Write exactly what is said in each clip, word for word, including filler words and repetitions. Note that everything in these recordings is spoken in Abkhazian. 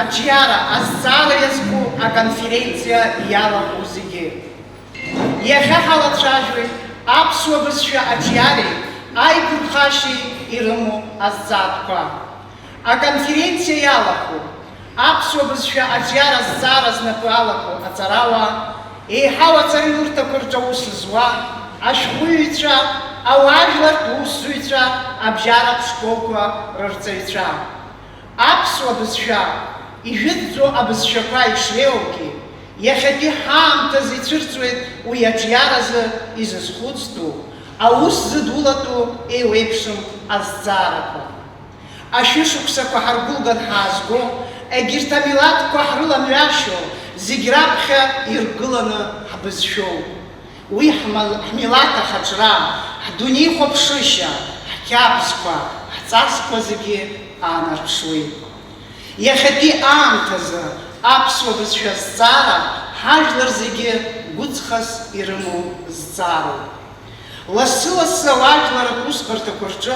Аҿиара азҵаара иазку аконференциа иалахәу зегьы. Иахьа ҳалацәажәоит аԥсуа бызшәа аҿиареи аигәыԥхашьеи ирымоу азҵаатәқәа. Аконференциа иалахәу аԥсуа бызшәа аҿиара азҵаара знапы алаку аҵарауаа, еиҳау ацарҩырҭақәа рҿы аус зуа, ашәҟәыҩҩцәа, ауаажәлартә усзуҩцәа, абжьаратә школқәа рырҵаҩцәа. Аԥсуа бызшәа ижәытәӡоу абызшәақәа ишреиуоугьы, иахьатәи ҳаамҭазы ицәырҵуеит уи аҿиаразы изызхәыцтәу, аус зыдулатәу еиуеиԥшым азҵаарақәа. Ашәышықәсақәа ҳаргәылган ҳаазго, егьырҭ амилаҭқәа ҳрыламҩашьо, зегь раԥхьа иргыланы ҳбызшәоуп. Уи ҳма-, ҳмилаҭ ахаҿра, ҳдунеихәаԥшышьа, ҳқьабзқәа, ҳҵасқәа зегьы аанарԥшуеит. Иахьатәи аамҭазы аԥсуа бызшәа азҵаара ҳажәлар зегьы гәыҵхас ирымоу зҵаароуп. Лассы-лассы ауаажәларратә усбарҭақәа рҿы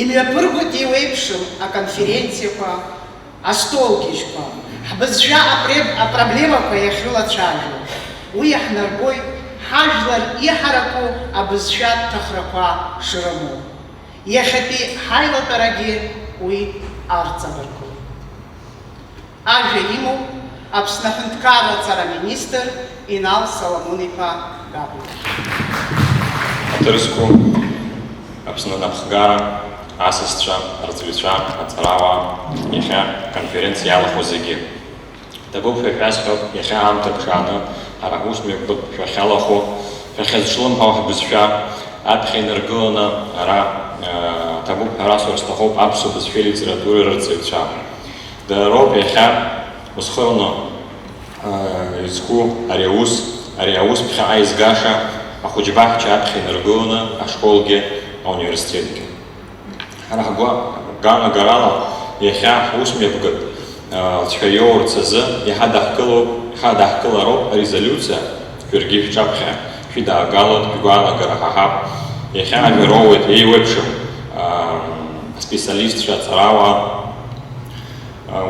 имҩаԥыргоит еиуеиԥшым аконференциақәа, астолгьежьқәа, ҳбызшәа апреб-, апроблемақәа иахьрылацәажәо. Уи иаҳнарбоит ҳажәлар иҳараку абызшәа ҭахрақәа шрымоу. Иахьатәи ҳаилатәарагьы уи арҵабыргуп. Ажәа имоуп Аԥсны аҳәынҭқарра аҵара аминистр Инал Соломон-иԥа Габуа. Аҭыр зқәу Аԥсны анапхгара, асасцәа, арҵаҩцәа, аҵарауаа, иахьа аконференциа иалахәу зегьы. Ҭабуп ҳәа шәасҳәап, иахьа аамҭа ԥшааны, ҳара ҳус мҩаԥгатәқәа шәахьалахәу, шәахьазҿлымҳау ҳбызшәа аԥхьа инаргыланы, ара, э, ҭабуп ҳәа расҳәар сҭахуп аԥсуа бызшәеи литературеи рырҵаҩцәа. Дара роуп иахьа узхырны, э, изку ари аус, ари аус ԥхьаҟа изгаша ахәыҷбаҳча аԥхьа инаргыланы ашколгьы ауниверситетгьы. Ҳара ҳгәы-, ҳгәаанагарала иахьа ҳус мҩаԥгатә, э, лҵшәа иоурц азы иҳадаҳкылоуп, иҳадаҳкылароуп арезолиуциа, шәаргьы шәҿаԥхьа шәидаагалоит, шәгәаанагара ҳаҳап. Иахьа ажәа роуеит еиуеиԥшым, э, аспециалистцәа, аҵарауаа.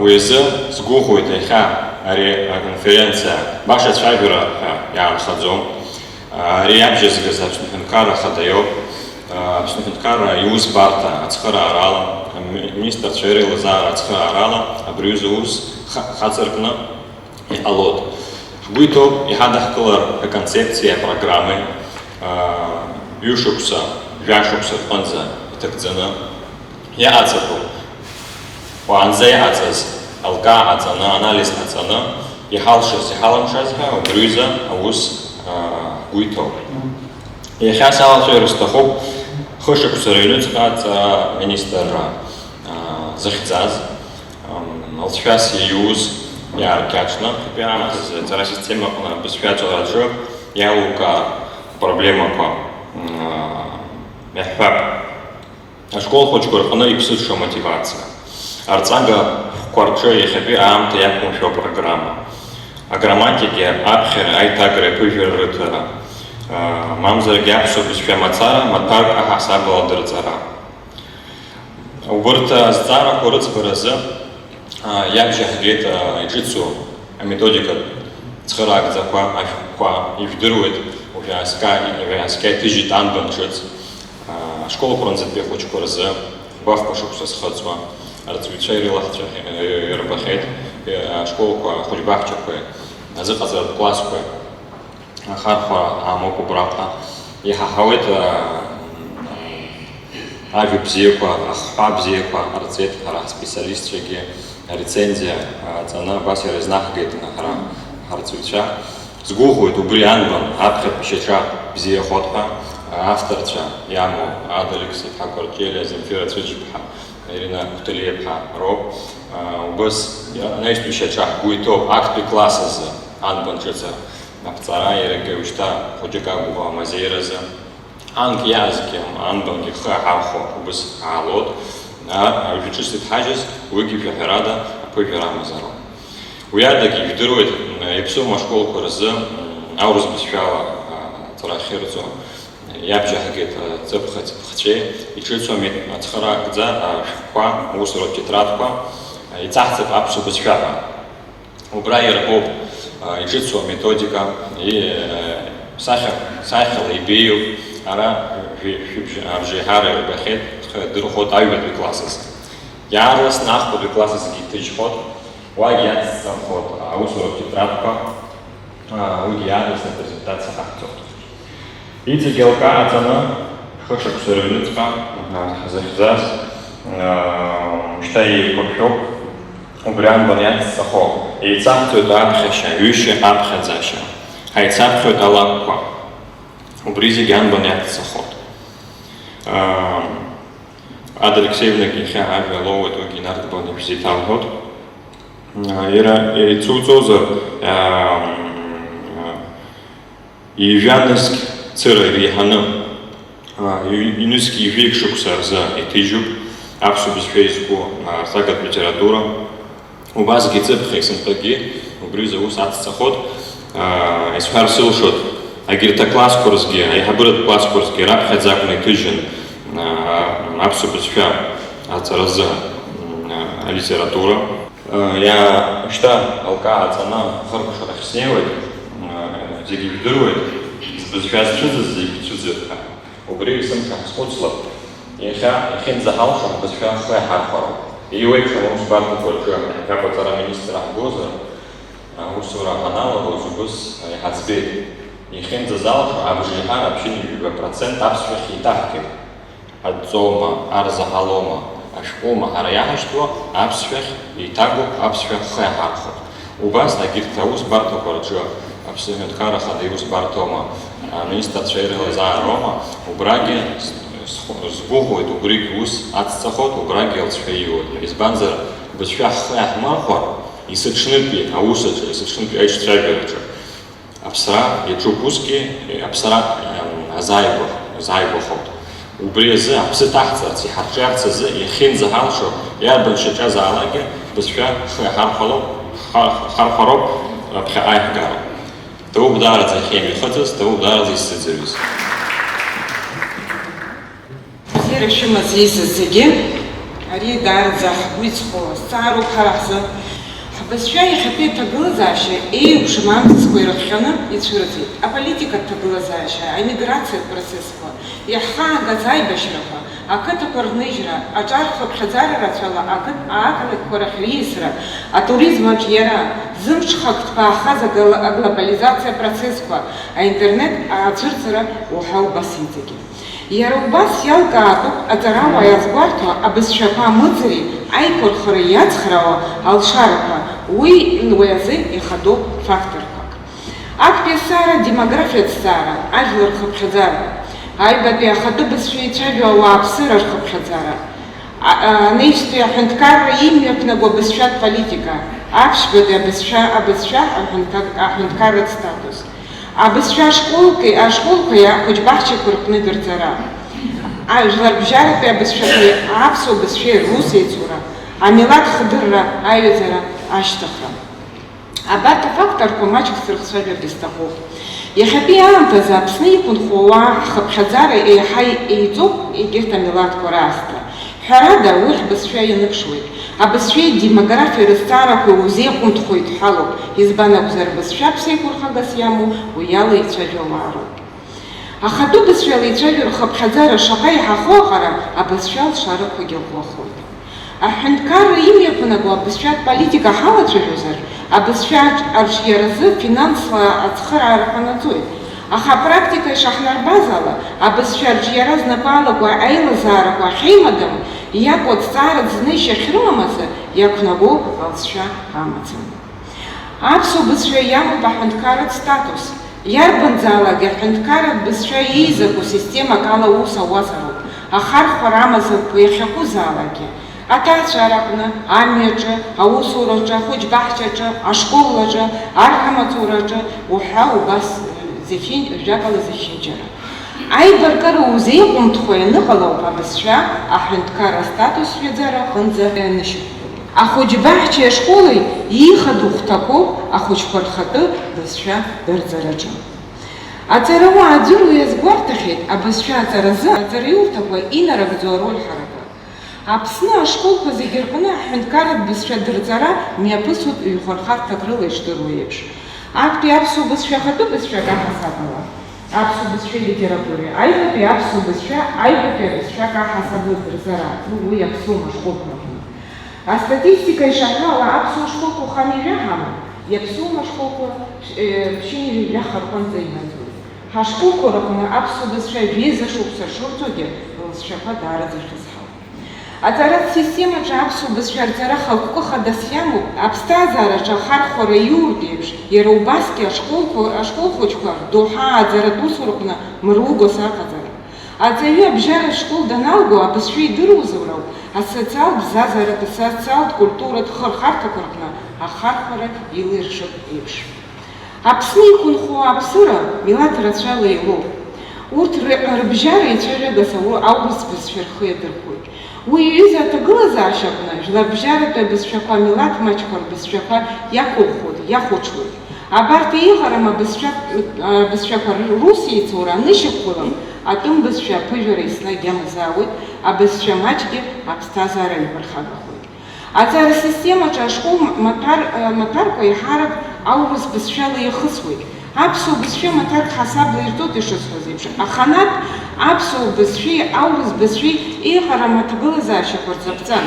Уи азы сгәыӷуеит, иахьа ари аконференциа баша цәажәара ҳәа иаанхаӡом. Ари иабжьазгаз Аԥсны аҳәынҭқарра ахада иоуп. Аԥсны аҳәынҭқарра иусбарҭа ацхыраарала, ами-, аминистрцәа иреилазаара ацхыраарала абри аҩыза аус ха-, хаҵаркны иҟалоит. Ҳгәы иҭоуп иҳадаҳкылар аконцепциеи апрограммеи, аа, ҩышықәса, жәашықәса рҟынӡа иҭагӡаны иҟаҵатәу, уаанӡа иҟаҵаз алкаа ҟаҵаны, анализ ҟаҵаны, иҳалшаз, иҳалымшаз ҳәа убри аҩыза аус, аа, ҳгәы иҭоуп. Иахьа салацәажәар сҭахуп хышықәса рыҩныҵҟа аҵара министрра, аа, захьӡаз, ам, алҵшәас иаиуз иааркьаҿны, ахатәи аамҭазы аҵара асистема аҟны абызшәа аҵараҿы иалукаа апроблемақәа, м, иаҳҳәап. Ашкол хәыҷқәа рҟны иԥсыҽу амотивациа. Арҵага хәқәа рҿы иахьатәи аамҭа иақәымшәо апрограмма. Аграмматикеи аԥхьареи аиҭакраи аԥыжәара рыҭара, а, мамзаргьы аԥсуа бызшәа мацара маҭәарк аҳасабала дырҵара. Убарҭ азҵаарақәа рыӡбаразы, а, иабжьаҳгеит, а, иҿыцу аметодикатә цхыраагӡақәа, ашәҟәқәа, ижәдыруеит, уажә ааскьа, уажә ааскьа иҭыжьит анбан ҿыц, а, ашколқәа рынӡатәи ахәыҷқәа рзы гәахәа шықәса зхыҵуа арҵаҩцәа ирылаҳҵәахьеит, ирбахьеит, а, ашколқәа, ахәыҷбаҳчақәеи, азыҟаҵаратә классқәеи. Ахархәара амоуп убраҟа. Иҳаҳауеит, а, ажәа бзиақәа, ахҳәаа бзиақәа ҟарҵеит ҳара ҳспециалистцәагьы, арецензиа, а, ҵаны абас иара изнаҳгеит ҳара ҳарҵаҩцәа. Сгәыӷуеит, убри анбан аԥхьатәи шьаҿа бзиахоит ҳәа, а, авторцәа иамоу Ада Алексеи-иԥҳа Кәарҷелиа, Земфира Цәыџьԥҳа, Ирина Қәҭалиаԥҳа роуп. А, убас анаҩстәи шьаҿа ҳгәы иҭоуп актәи класс азы анбан ҿыц аԥҵара, иаргьы уажәшьҭа хәыҷык агуп амазеиразы. Анк иаазгьы анбангьы ихы аҳәахуа убыс аалоит. А, уажәы ҿыц иҭҳажьыз уигьы жәаҳәарада аԥыжәара амазароуп. Уи адагьы ижәдыруеит, м, иаԥсоу ашколқәа рзы, м, аурыс бызшәала, а, аҵара ахьырҵо, иабжьаҳгеит, а, ҵыԥх-, ҵыԥхцәеи, иҿыцу амет-, ацхыраагӡа, а, ашәҟәқәа, аусуратә тетрадқәа, Иҵаҳҵап аԥсуа бызшәа ҳәа. Убра иарбоуп, а, иҿыцу аметодика, и, а, сахьа-, сахьала ибеиоуп, ара жәи-, шәыбжь-, абжеиҳара ирбахьеит, дырхәоит аҩбатәи классыз. Иаарласны ахԥатәи классызгьы иҭыжьхот, уагь иацҵахот аусуратә тетрадқәа, а, уигьы иаарласны апрезентациа ҳақәҵахот. Иҵегь алкаа ҵаны, хышықәса рыҩныҵҟа, а, ҳзыхьӡаз, а, шьҭа еиқәыршәоуп, убри анбан иацҵахо, еицаҳҵоит аԥхьашьа, ҩышьа аԥхьаӡашьа, ҳаицаԥхьоит алакәқәа, убри зегь анбан иацҵахот. А, Ада Алексеевнагьы иахьа ажәа лоуеит, уигьы инарҭбааны ишәзеиҭалҳәот. Иара ицуҵозар, ҩажәа нызқь цыра иреиҳаны, ҩ-, нызқь ҩажәеик шықәса рзы иҭыжьуп аԥсуа бызшәа иазку арҵагатә литература. Убасгьы ҵыԥхьа есымтәагьы убри рзы аус ацҵахот. Исҳәар сылшоит, агьырҭ аклассқәа рзгьы, аиҳабыратә классқәа рзгьы раԥхьаӡа акәны иҭыжьын аԥсуа бызшәа аҵаразы алитература. Иа-, шьҭа алкаа ҵаны ахыркәшарахь снеиуеит, зегьы ижәдыруеит, збызшәа зцәыӡыз зегь ицәыӡыр ҳәа. Убри есымша ҳазхәыцлап, иахьа иахьынӡаҳалшо ҳбызшәа ҳхы иаҳархәароуп. Еиуеиԥшым аусбарҭақәа рҿы аҳәаақәа аҵара аминистр ҳгозар, аусура ҳаналагоз убыс иҳаӡбеит. Иахьынӡазалшо абжеиҳара ԥшьынҩажәи жәаба процент аԥсшәахь еиҭаҳгеит. Адҵоума, арзаҳалома, ашәҟәоума ҳара иаҳашьҭуа аԥсшәахь еиҭагоуп, аԥсшәа ҳхы иаҳархәоит. Убас агьырҭ аусбарҭақәа рҿы Аԥсны аҳәынҭқарра ахада иусбарҭоума, аминистрцәа ирылазаароума, убрагьы с-, сху-, сгәыӷуеит, убригь ус ацҵахот, убрагьы алҵшәа иуеит. Избанзар, бызшәа ҳхы иаҳмырхәар, есыҽнытәи аус аҿы, есыҽнытәи аиҿцәажәараҿы аԥсра иаҿуп усгьы, аԥсра, ем, азааигәах-, азааигәахоит. Убри азы аԥсы ҭаҳҵарц, иҳарҿиарц азы иахьынӡаҳалшо иарбан шьаҿазаалакгьы бызшәа ҳхы иаҳархәалоуп, ҳхар-, ҳхархәароуп, ԥхьаҟа иаҳгароуп. Ҭабуп даараӡа иахьеимҩахыҵыз, ҭабуп даараӡа исзыӡырҩыз. Бзиара шәымаз еизаз зегьы, ари даараӡа ҳгәы иҵхо азҵаароуп ҳара ҳзы. Ҳбызшәа иахьатәи аҭагылазаашьа еиуеиԥшым амзызқәа ирыхҟьаны ицәырҵит. Аполитикатә ҭагылазаашьа, аемиграциатә процессқәа, иаҳхаагаз аибашьрақәа, ақыҭақәа рныжьра, аҿар хыԥхьаӡара рацәала ақыҭ, ақалақьқәа рахь риасра, атуризм аҿиара, зымҽхак ҭбаахаз агла-, аглобализациа процессқәа, аинтернет ацәырҵра уҳәа убас иҵегьы. Иара убас иалкаатәуп аҵарауаа иазгәарҭо абызшәақәа амыӡыреи аиқәырхареи иацхраауа алшарақәа, уи, уи азы ихадоу факторқәак. Актәи азҵаара, демографиатә зҵаара, ажәлар рхыԥхьаӡара, аҩбатәи ахатәы бызшәа ицәажәо ауааԥсыра рхыԥхьаӡара, а-, а-, анаҩстәи аҳәынҭқарра имҩаԥнаго абызшәатә политика, аԥшьбатәи абызшәа, абызшәа аҳәынҭак-, аҳәынҭқарратә статус. Абызшәа ашколқәеи, ашколқәеи ахәыҷбаҳчақәа рҟны дырҵара. Ажәларбжьаратәи абызшәақәеи аԥсуа бызшәеи русеицура, амилаҭ хдырра аҩаӡара ашьҭыхра. Абарҭ афакторқәа маҷк срыхцәажәаргьы сҭахуп. Иахьатәи аамҭазы Аԥсны иқәынхо ауаа ҳхыԥхьаӡара еиҳа еиҵоуп егьырҭ амилаҭқәа раасҭа. Ҳәарада, уи ҳбызшәа ианыԥшуеит. Абызшәеи адемографиеи рызҵаарақәа иузеиҟәынҭхоит ҳәа алоуп, избан акәзар, абызшәа ԥсеиқәырхагас иамоу уи ала ицәажәо ауаа роуп. Ахатәы бызшәала ицәажәо рхыԥхьаӡара шаҟа иаҳахо аҟара, абызшәа алшарақәагьы ӷәӷәахоит. Аҳәынҭқарра имҩаԥнаго абызшәатә политика ҳалацәажәозар, абызшәа аҿ-, арҿиаразы финансла ацхыраара ҟанаҵоит. Аха апрактика ишаҳнарбаз ала, абызшәа арҿиара знапы алаку аилазаарақәа ахьеимадам, иакәу аҭҵааратә знышьа ахьрымам азы иақәнаго алҵшәа амаӡам. Аԥсуа бызшәа иамоуп аҳәынҭқарратә статус. Иарбанзаалак аҳәынҭқарратә бызшәа еизаку системак ала аус ауазароуп, ахархәара амазарқәа иахьакәызаалакгьы. Аҭаацәараҟны, амҩаҿы, аусураҿы, ахәыҷбаҳчаҿы, ашколаҿы, арра маҵураҿы уҳәа убас зехьынџь-, жәакала зехьынџьара. Аибаркыра узеиҟәымҭхо ианыҟалауп абызшәа аҳәынҭқарра астатус ҩаӡара аҟынӡа ианышьақәгылоу. Ахәыҷбаҳчеи ашколи иихадоу хәҭақәоуп ахәыҷқәа рхатәы бызшәа дырҵараҿы. Аҵарауаа аӡәыр уи азгәарҭахьеит, абызшәа аҵаразы аҵараиурҭақәа инарыгӡо ароль ҳаракы. Аԥсны ашколқәа зегьы рҟны аҳәынҭқарратә бызшәа дырҵара мҩаԥысуеит ҩхырхарҭак рыла ишдыруа еиԥш. Актәи аԥсуа бызшәа ахатәы бызшәак аҳасабала, аԥсуа бызшәеи литературеи, аҩбатәи аԥсуа бызшәа аҩбатәи абызшәак аҳасабала дырҵара, уи аԥсуа ашколқәа рҟны. Астатистика ишаҳҳәо ала, аԥсуа школқәа ханы ижәаҳама, иаԥсуа ашколқәа, э, ԥшьынҩажәи жәаха рҟынӡа инаӡоит. Ҳашколқәа рҟны аԥсуа бызшәа жәеиза шықәса шырҵогьы, лызшәақәа даараӡа шәызҳауп. Аҵаратә системаҿы аԥсуа бызшәа арҵара хықәкы хадас иамоуп, аԥсҭазаараҿы ахархәара иоуртә еиԥш, иара убасгьы ашколқәа, ашкол хәыҷқәа рдоуҳа ааӡаратә усураҟны мыругас аҟаҵара. Аҵаҩы абжьаратә школ даналго, абызшәа идыруазароуп асоциалтә бзазаратә, асоциалтә культуратә хырхарҭақәа рҟны ахархәара илиршоит еиԥш. Аԥсны иқәынхо аԥсыра милаҭ рацәала еилоуп. Урҭ ры-, рыбжьара ицәажәагас аурыс бызшәа рхы иадырхәоит. Уи иҩыза аҭагылазаашьа аҟны жәларбжьаратәи абызшәақәа милаҭ маҷқәа рбызшәақәа иақәылхуеит, иахәаҽуеит. Абарҭ еиӷарам абызшәа-, абызшәақәа рус еицура анышьақәгылам, атәым бызшәа аԥыжәара еснагь иамазаауеит, абызшәа маҷгьы аԥсҭазаара аимырхагахоит. Аҵара системаҿы ашкол маҭәар-, маҭәарқәа еиҳарак аурыс бызшәала иахысуеит. Аԥсуа бызшәа маҭәарк ҳасабла ирҵоит ишысҳәаз еиԥш, аханатә аԥсуа бызшәеи аурыс бызшәеи еиӷарам аҭагылазаашьақәа рзаԥҵан.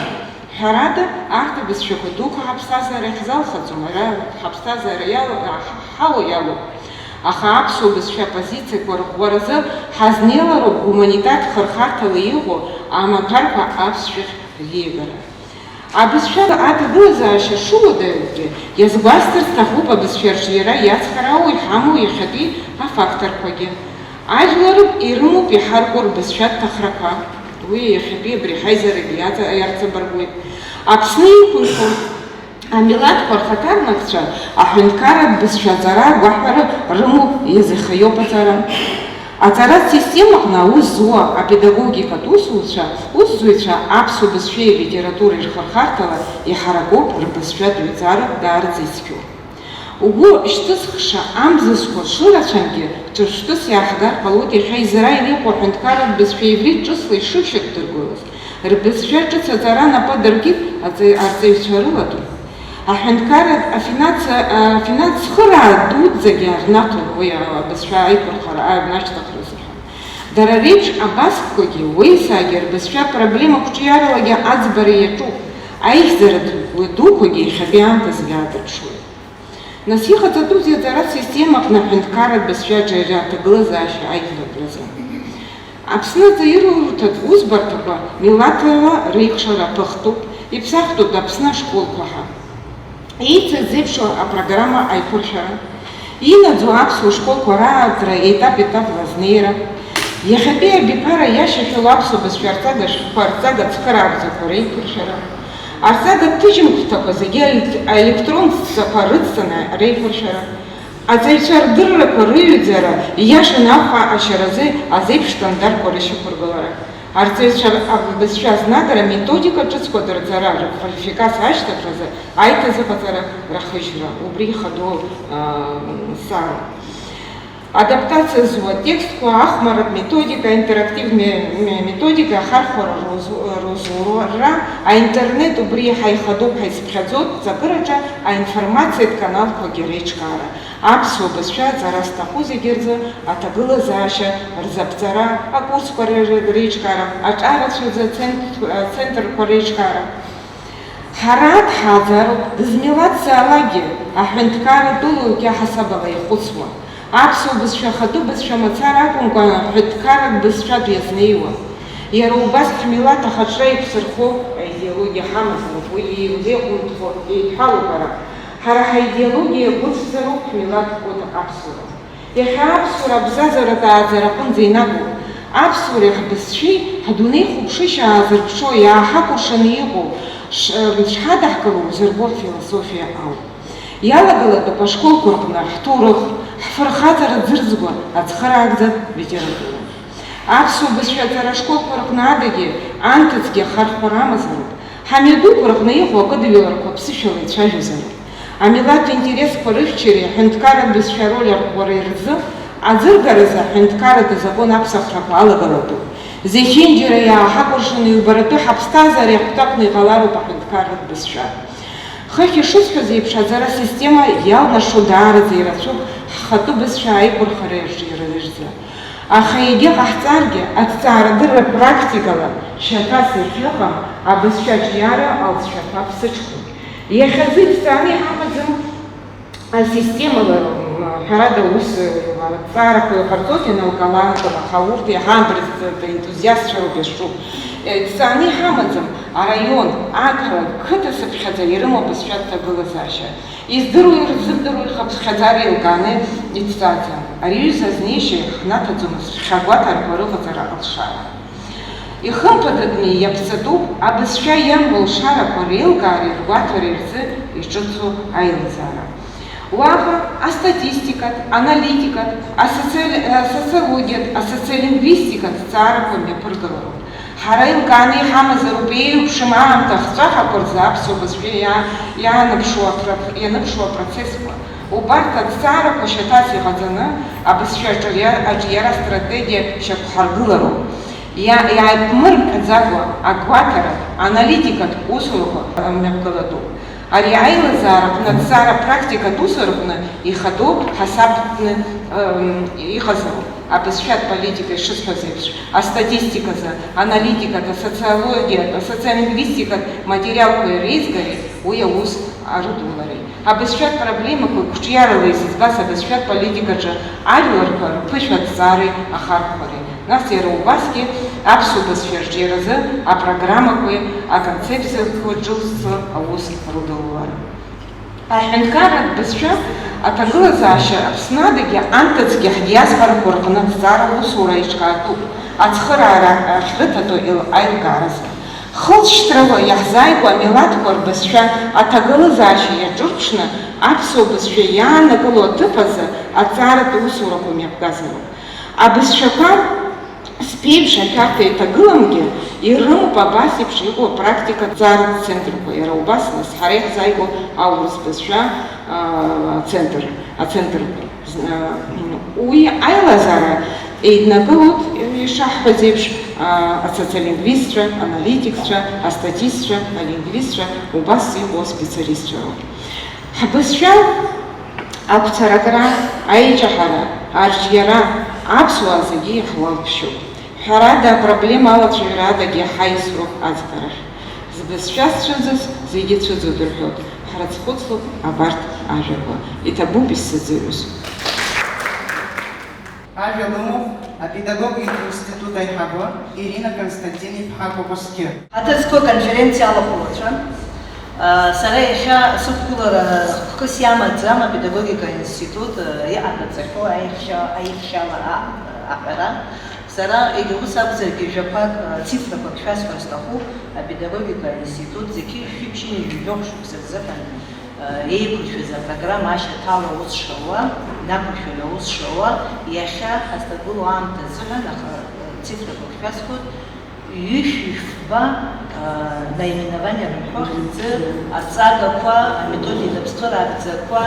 Ҳәарада, арҭ абызшәақәа дуқәа ҳаԥсҭазаара иаҳзалхаӡом, ара ҳаԥсҭазаара иалоу, ҳа-, ҳауа иалоуп. Аха аԥсуа бызшәа апозициақәа рӷәӷәаразы ҳазнеилароуп гуманитартә хырхарҭала иҟоу амаҭәарқәа аԥсшәахь реигара. Абызшәа аҭагылазаашьа шыуадаҩугьы иазгәасҭар сҭахуп абызшәа арҿиара иацхраауа иҳамоу иахьатәи афакторқәагьы. Ажәлар ирымоуп иҳаркуа рбызшәа ҭахрақәа. Уи иахьатәи абри ҳаизарагьы иаҵа-, иарҵабыргуеит. Аԥсны иқәынхо амилаҭқәа рхаҭарнакцәа аҳәынҭқарратә бызшәа аҵара агәаҳәара рымоуп, иазыхиоуп аҵара. Аҵаратә системаҟны аус зуа апедагогикатә усуцәа, усзуҩцәа аԥсуа бызшәеи алитературеи рхырхарҭала иҳаракуп рбызшәатә ҩаҵара даараӡа ицқьоу. Угәы шьҭызхша амзызқәа шырацәангьы ҿырԥштәыс иааҳгар ҟалоит иахьа израил иҟоу аҳәынҭқарратә бызшәа иврит ҿыцла ишышьақәдыргылаз, рбызшәа ҿыц аҵара напы адыркит аҵаҩ-, арҵаҩцәа рыла тәы. Аҳәынҭқарратә афинанс-, афинанс цхыраара дуӡӡагьы рнаҭон уи абызшәа аиқәырхара, ашьҭыхра азыҳәан. Дара реиԥш абасҟқәагьы уеизгьы рбызшәа проблема қәҿиаралагьы аӡбара иаҿуп, аихьӡара дуқәагьы иахьатәи аамҭазы иаадырԥшуеит. Нас иҟаҵатәузеи аҵаратә система аҟны аҳәынҭқарратә бызшәа аҿиара аҭагылазаашьа аиӷьратәразы? Аԥсны аҵаирурҭатә усбарҭақәа милаҭла реикәшара аԥыхтәуп, иԥсахтәуп Аԥсны ашколқәа ҳәа. Еицырзеиԥшу апрограмма аиқәыршәара, инаӡоу аԥсуа школқәа раартра етап-етапла азнеира, иахьатәи абиԥара иашьашәало аԥсуа бызшәа арҵага шәҟәқәа арҵага цхыраагӡақәа реиқәыршәара, арҵага ҭыжьымхәҭақәа зегьы аелект-, аелектрон ҵәцақәа рыцҵаны реиқәыршәара, аҵаҩцәа рдыррақәа рыҩӡара, ииашаны ахәа ашьаразы азеиԥш стандарҭқәа рышьақәыргылара, арҵаҩцәа абызшәа азнагара, методика ҿыцқәа дырҵара, рквалификациа ашьҭыхразы аиҭазыҟаҵара рахыжьра, убри ихадоу, аа, сара. Адаптациа зуа текстқәа, ахәмарратә методика, аинтерактивтә ме-, ме-, методика, ахархәара рузу-, рузура, аинтернет, убри иаҳа ихадоуп ҳәа изыԥхьаӡоу ҵакыраҿы аинформациатә каналқәагьы реиҿкаара, аԥсуа бызшәа аҵара зҭаху зегьы рзы аҭагылазаашьа рзаԥҵара, акурсқәа ре-, ре-, реиҿкаара, аҿарацәа рзы ацент-, ацентрқәа реиҿкаара. Ҳара дҳаӡароуп, дызмилаҭзаалакгьы, аҳәынҭқарра тәылоугьы аҳасабала ихәыцуа. Аԥсуа бызшәа ахатәы бызшәа мацара акәымкәа, аҳәынҭқарратә бызшәатә иазнеиуа. Иара убас ҳмилаҭ ахаҿра иқәсырхо аидеологиа ҳамазароуп, уи еилеиҟәымҭхо еидҳәалоуп ара. Ҳара ҳаидеологиа иагәыцәзароуп ҳмилаҭ код аԥсуара. Иахьа аԥсуара абзазаратә ааӡара аҟынӡа инагоуп. Аԥсуареи ҳбызшәеи ҳдунеи хәаԥшышьа аазырԥшуа, иааҳакәыршаны иҟоу ш-, шҳадаҳкыло узырбо ҳфилософиа ауп. Иалагалатәуп ашколқәа рҟны ҳҭоурых, ҳфырхаҵара ӡырӡгәа ацхыраагӡатә литература. Аԥсуа бызшәа аҵара ашколқәа рҟны адагьы, анҭыҵгьы ахархәара амазароуп. Ҳамҩадуқәа рҟны иҟоу акыдҩыларақәа ԥсышәала ицәажәозароуп. Амилаҭ интересқәа рыхьчареи аҳәынҭқарратә бызшәа ароль арӷәӷәареи рзы аӡыргаразы аҳәынҭқарратә азакәан аԥсахрақәа алагалатәуп. Зехьынџьара иааҳакәыршаны иубаратәы ҳаԥсҭазаара иахәҭакны иҟалароуп аҳәынҭқарратә бызшәа. Хыхь ишысҳәаз еиԥш, аҵара асистема иалнашо даараӡа ирацәоуп ҳхатәы бызшәа аиқәырхара иаҿ-, иара рыжәӡа. Аха егьа ҟаҳҵаргьы, аҭҵаарадырра практикала шьаҭас иахьыҟам абызшәа аҿиара алҵшәақәа ԥсыҽхоит. Иахьазы иҭҵааны иҳамаӡам. Асистемала, м, ҳәарада, аус, м, аҭҵаарақәа иҟарҵоит ианалгалакгьы, аха урҭ иаҳа абыржәтәи аентузиастцәа роуп иазҿу. Иҭҵааны иҳамаӡам араион, ақалақь, қыҭа цыԥхьаӡа ирымоу абызшәа аҭагылазаашьа. Издыруа, ирзымдыруа ихыԥхьаӡара еилкааны иҭҵааӡам. Ари аҩыза азнеишьа ҳнаҭаӡомызт ҳәа агәаҭарақәа рыҟаҵара алшара. Ихымԥадатәны иаԥҵатәуп абызшәа иамоу алшарақәа реилкаареи ргәаҭареи рзы иҿыцу аилазаара. Уаҟа астатистикатә, аналитикатә, асоциали-, асоциологиатә, асоциолингвистикатә ҭҵаарақәа мҩаԥыргалароуп. Ҳара еилкааны иҳамазароуп еиуеиԥшым аамҭа ахҵәаҳәақәа рзы аԥсуа бызшәа иа-, иаанаԥшуа апро-, ианыԥшуа апроцессқәа. Убарҭ аҭҵаарақәа шьаҭас иҟаҵаны, абызшәа аҿиа-, аҿиара астратегиа шьақәҳаргылароуп. Иа-, иааиԥмырҟьаӡакәа агәаҭара, аналитикатә усурақәа мҩаԥгалатәуп. Ари аилазаара аҟны аҭҵаара практикатә усураҟны ихадоу ҳасабтәны, м, иҟазароуп. Абызшәатә политика, ишысҳәаз еиԥш, астатистиказы, аналитикатә, асоциологиатә, асоциолингвистикатә материалқәа иреизгареи уи аус арыдулареи. Абызшәатә проблемақәа қәҿиарала изызбаз абызшәатә политикаҿы ажәларқәа рԥышәа аҭҵаареи ахархәареи, нас иара убасгьы аԥсуа бызшәа арҿиаразы апрограммақәеи аконцепциақәеи ҿылзцо аус рыдулара. Аҳәынҭқарратә бызшәа аҭагылазаашьа Аԥсны адагьы анҭыҵгьы ҳдиаспорақәа рҟны аҭҵаара усура еиҿкаатәуп, ацхыраара ахьрыҭатәу еил-, аилкааразы. Хылҵшьҭрала иаҳзааигәоу амилаҭқәа рбызшәа аҭагылазаашьа иаҿырԥшны, аԥсуа бызшәа иаанагылоу аҭыԥ азы аҭҵааратә усурақәа мҩаԥгазароуп. Абызшәақәа зԥеиԥш ашәарҭа иаҭагыламгьы, ирымоуп абас еиԥш иҟоу апрактика аҭҵааратә центрқәа, иара убас нас ҳара иаҳзааигәоу аурыс бызшәа, аа, ацентр, ацентрқәа. Уи аилазаара еиднакылоит, ишаҳҳәаз еиԥш, асоциолингвистцәа, аналитикцәа, астатистцәа, алингвистцәа, убас иҟоу аспециалистцәа роуп. Ҳбызшәа ақәцаракра, аиҿаҳара, арҿиара аԥсуаа зегьы иаҳуалԥшьоуп. Ҳәарада, апроблема алацәажәара адагьы ҳаисроуп аӡбарахь. Збызшәа зцәыӡыз зегьы цәыӡуеит рҳәоит. Ҳрыцхәыцлоуп абарҭ ажәақәа. Иҭабуп исзыӡырҩыз. Ажәа лымоуп апедагогикатә институт аиҳабы Ирина Константин-иԥҳа Кәакәасқьы. Аҭыӡқәа конференциа алахәылацәа, сара иахьа сықәгылара хкыс иамаӡам апедагогика аинститут иҟанаҵахьоу аихшьа-, аихшьала а-, аҳәара. Сара егьа ус акәзаргьы жәақәак, цифрақәак шәасҳәар сҭахуп, апедагогика аинститут зқьи жәшәи ԥшьынҩажәи жәохә шықәса рзыҳәан еиқәыршәаз апрограмма ашьаҭала аус шауа, инақәыршәаны аус шауа, иахьа ҳазҭагылоу аамҭа азыҳәан, аха, цифрақәак шәасҳәоит, ҩышәи фба, наименование рымҳәо хьӡы, аҵагақәа, аметодика ацхыраагӡақәа,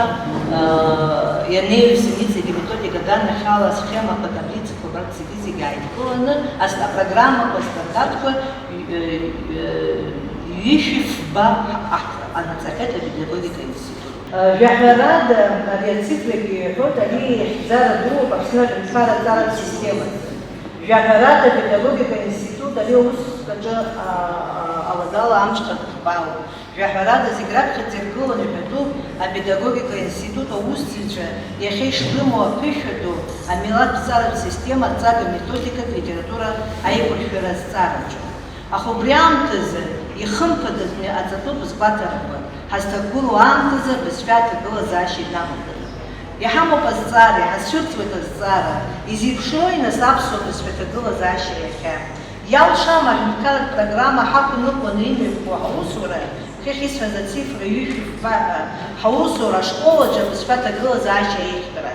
ианеиҩсан иҵегь аметодика аганахьала асхемақәа, таблицақәа, абарҭ зегьы-зегьы ааидкыланы, ас-, апрограммақәа, астандартқәа, ҩышәи фба анаҵахьеит апедагогика институт. Жәаҳәарада, ари ацифрагьы иҳәоит, ари ихьӡара дууп Аԥсны аҳәынҭқарра аҵаратә системаҿы. Жәаҳәарада, апедагогика институт ари аусхкаҿы, а, а, ауадала амҽхак ԥҟароуп. Жәаҳәарада, зегь раԥхьаӡа иргыланы иҳәатәуп апедагогика институт аусзуҩцәа иахьа ишрымоу аԥышәа ду амилаҭтә ҵаратә система аҵага методикатә литература аиқәыршәара азҵаараҿы. Аха убри аамҭазы ихымԥадатәны иҟаҵатәуп згәаҭарақәа, ҳазҭагылоу аамҭазы абызшәа аҭагылазаашьа инамаданы. Иҳамоуп азҵаара, иҳазцәырҵуеит азҵаара, изеиԥшроуи нас аԥсуа бызшәа аҭагылазаашьа иахьа? Иалшама аҳәынҭқарратә программа ҳақәныҟәаны имҩаԥгоу ҳаусура, хыхь исҳәаз ацифра ҩышәи фба ҳәа, ҳаусура ашкол аҿы абызшәа аҭагылазаашьа аиӷьтәра?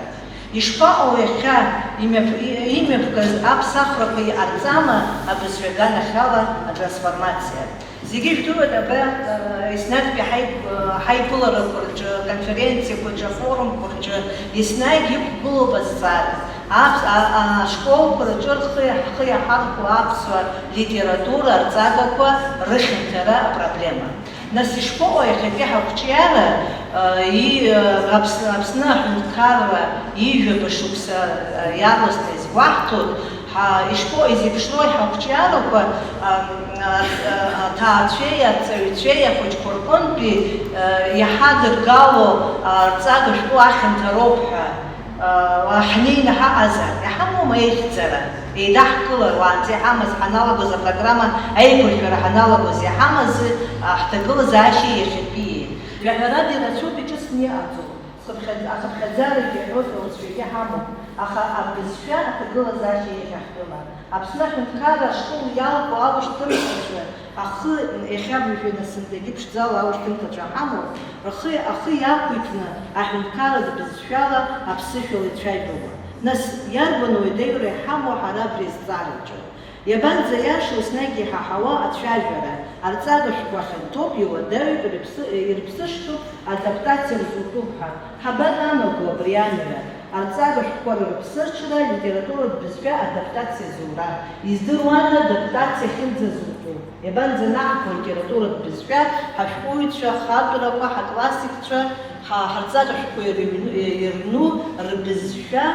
Ишԥаҟоу иахьа имҩаԥ-, и-, имҩаԥгаз аԥсахрақәа иҟарҵама абызшәа аганахьала атрансформациа? Зегьы ижәдыруеит абра, э, еснагьтәи ҳаип-, э, ҳаиԥыларақәа рҿы, аконференциақәа рҿы, афорумқәа рҿы еснагь иқәгылоуп азҵаара. Аԥс-, а-, а-, ашколқәа рҿы рхы, ҳхы иаҳархәо аԥсуа литература арҵагақәа рыхьанҭара апроблема. Нас ишԥаҟоу иахьатәи ҳақәҿиара, а, и-, а, Аԥс-, Аԥсны аҳәынҭқарра ижәаба шықәса, а, иаарласны изгәаҳҭоит, ҳа-, ишԥаҟоу изеиԥшроу ҳақәҿиарақәа, а, а, а, аҭаацәеи арҵаҩцәеи ахәыҷқәа рҟынтәи, а, иаҳадыргало, а, арҵага шәҟәы ахьанҭароуп ҳәа. Ҳнеины ҳаҟазар, иҳамоума еихьӡара? Еидаҳкылар, уаанӡа иҳамаз ҳаналагоз апрограмма аиқәыршәара ҳаналагоз иҳамаз, а, ҳҭагылазаашьа иахьатәии? Жәаҳәарада ирацәоуп иҿыцны иҟарҵо, хыԥхьаӡ-, ахыԥхьаӡарагьы аҳәоит, ауаҩцәагьы ҳамоуп, аха абызшәа аҭагылазаашьа иахьаҳтәыла. Аԥсны аҳәынҭқарра ашкол иалху аушьҭымҭацәа, ахы, иахьа абыржәы насындагьы ԥшӡала аушьҭымҭацәа ҳамоуп, рхы, ахы иақәиҭны аҳәынҭқарратә бызшәала аԥсышәала ицәажәауа. Нас, иарбан уадаҩра иҳамоу ҳара абри азҵаараҿы? Иабанӡаиашоу еснагь иҳаҳауа ацәажәара, арҵага шәҟәы ахьанҭоуп, иуадаҩуп, ирыԥсы-, ирыԥсышьҭроуп адаптациа рзутәуп ҳәа. Ҳабананаго абри амҩа? Арҵага шәҟәқәа рырԥсыҽра, алитературатә бызшәа адаптациа зура. Издыруада адаптациа ахьынӡазутәу? Иабанӡанаҳго алитературатә бызшәа, ҳашәҟәыҩҩцәа, ҳхатәрақәа, ҳаклассикцәа, ҳа-, ҳарҵага шәҟәқәа ирыҩну, ирну рбызшәа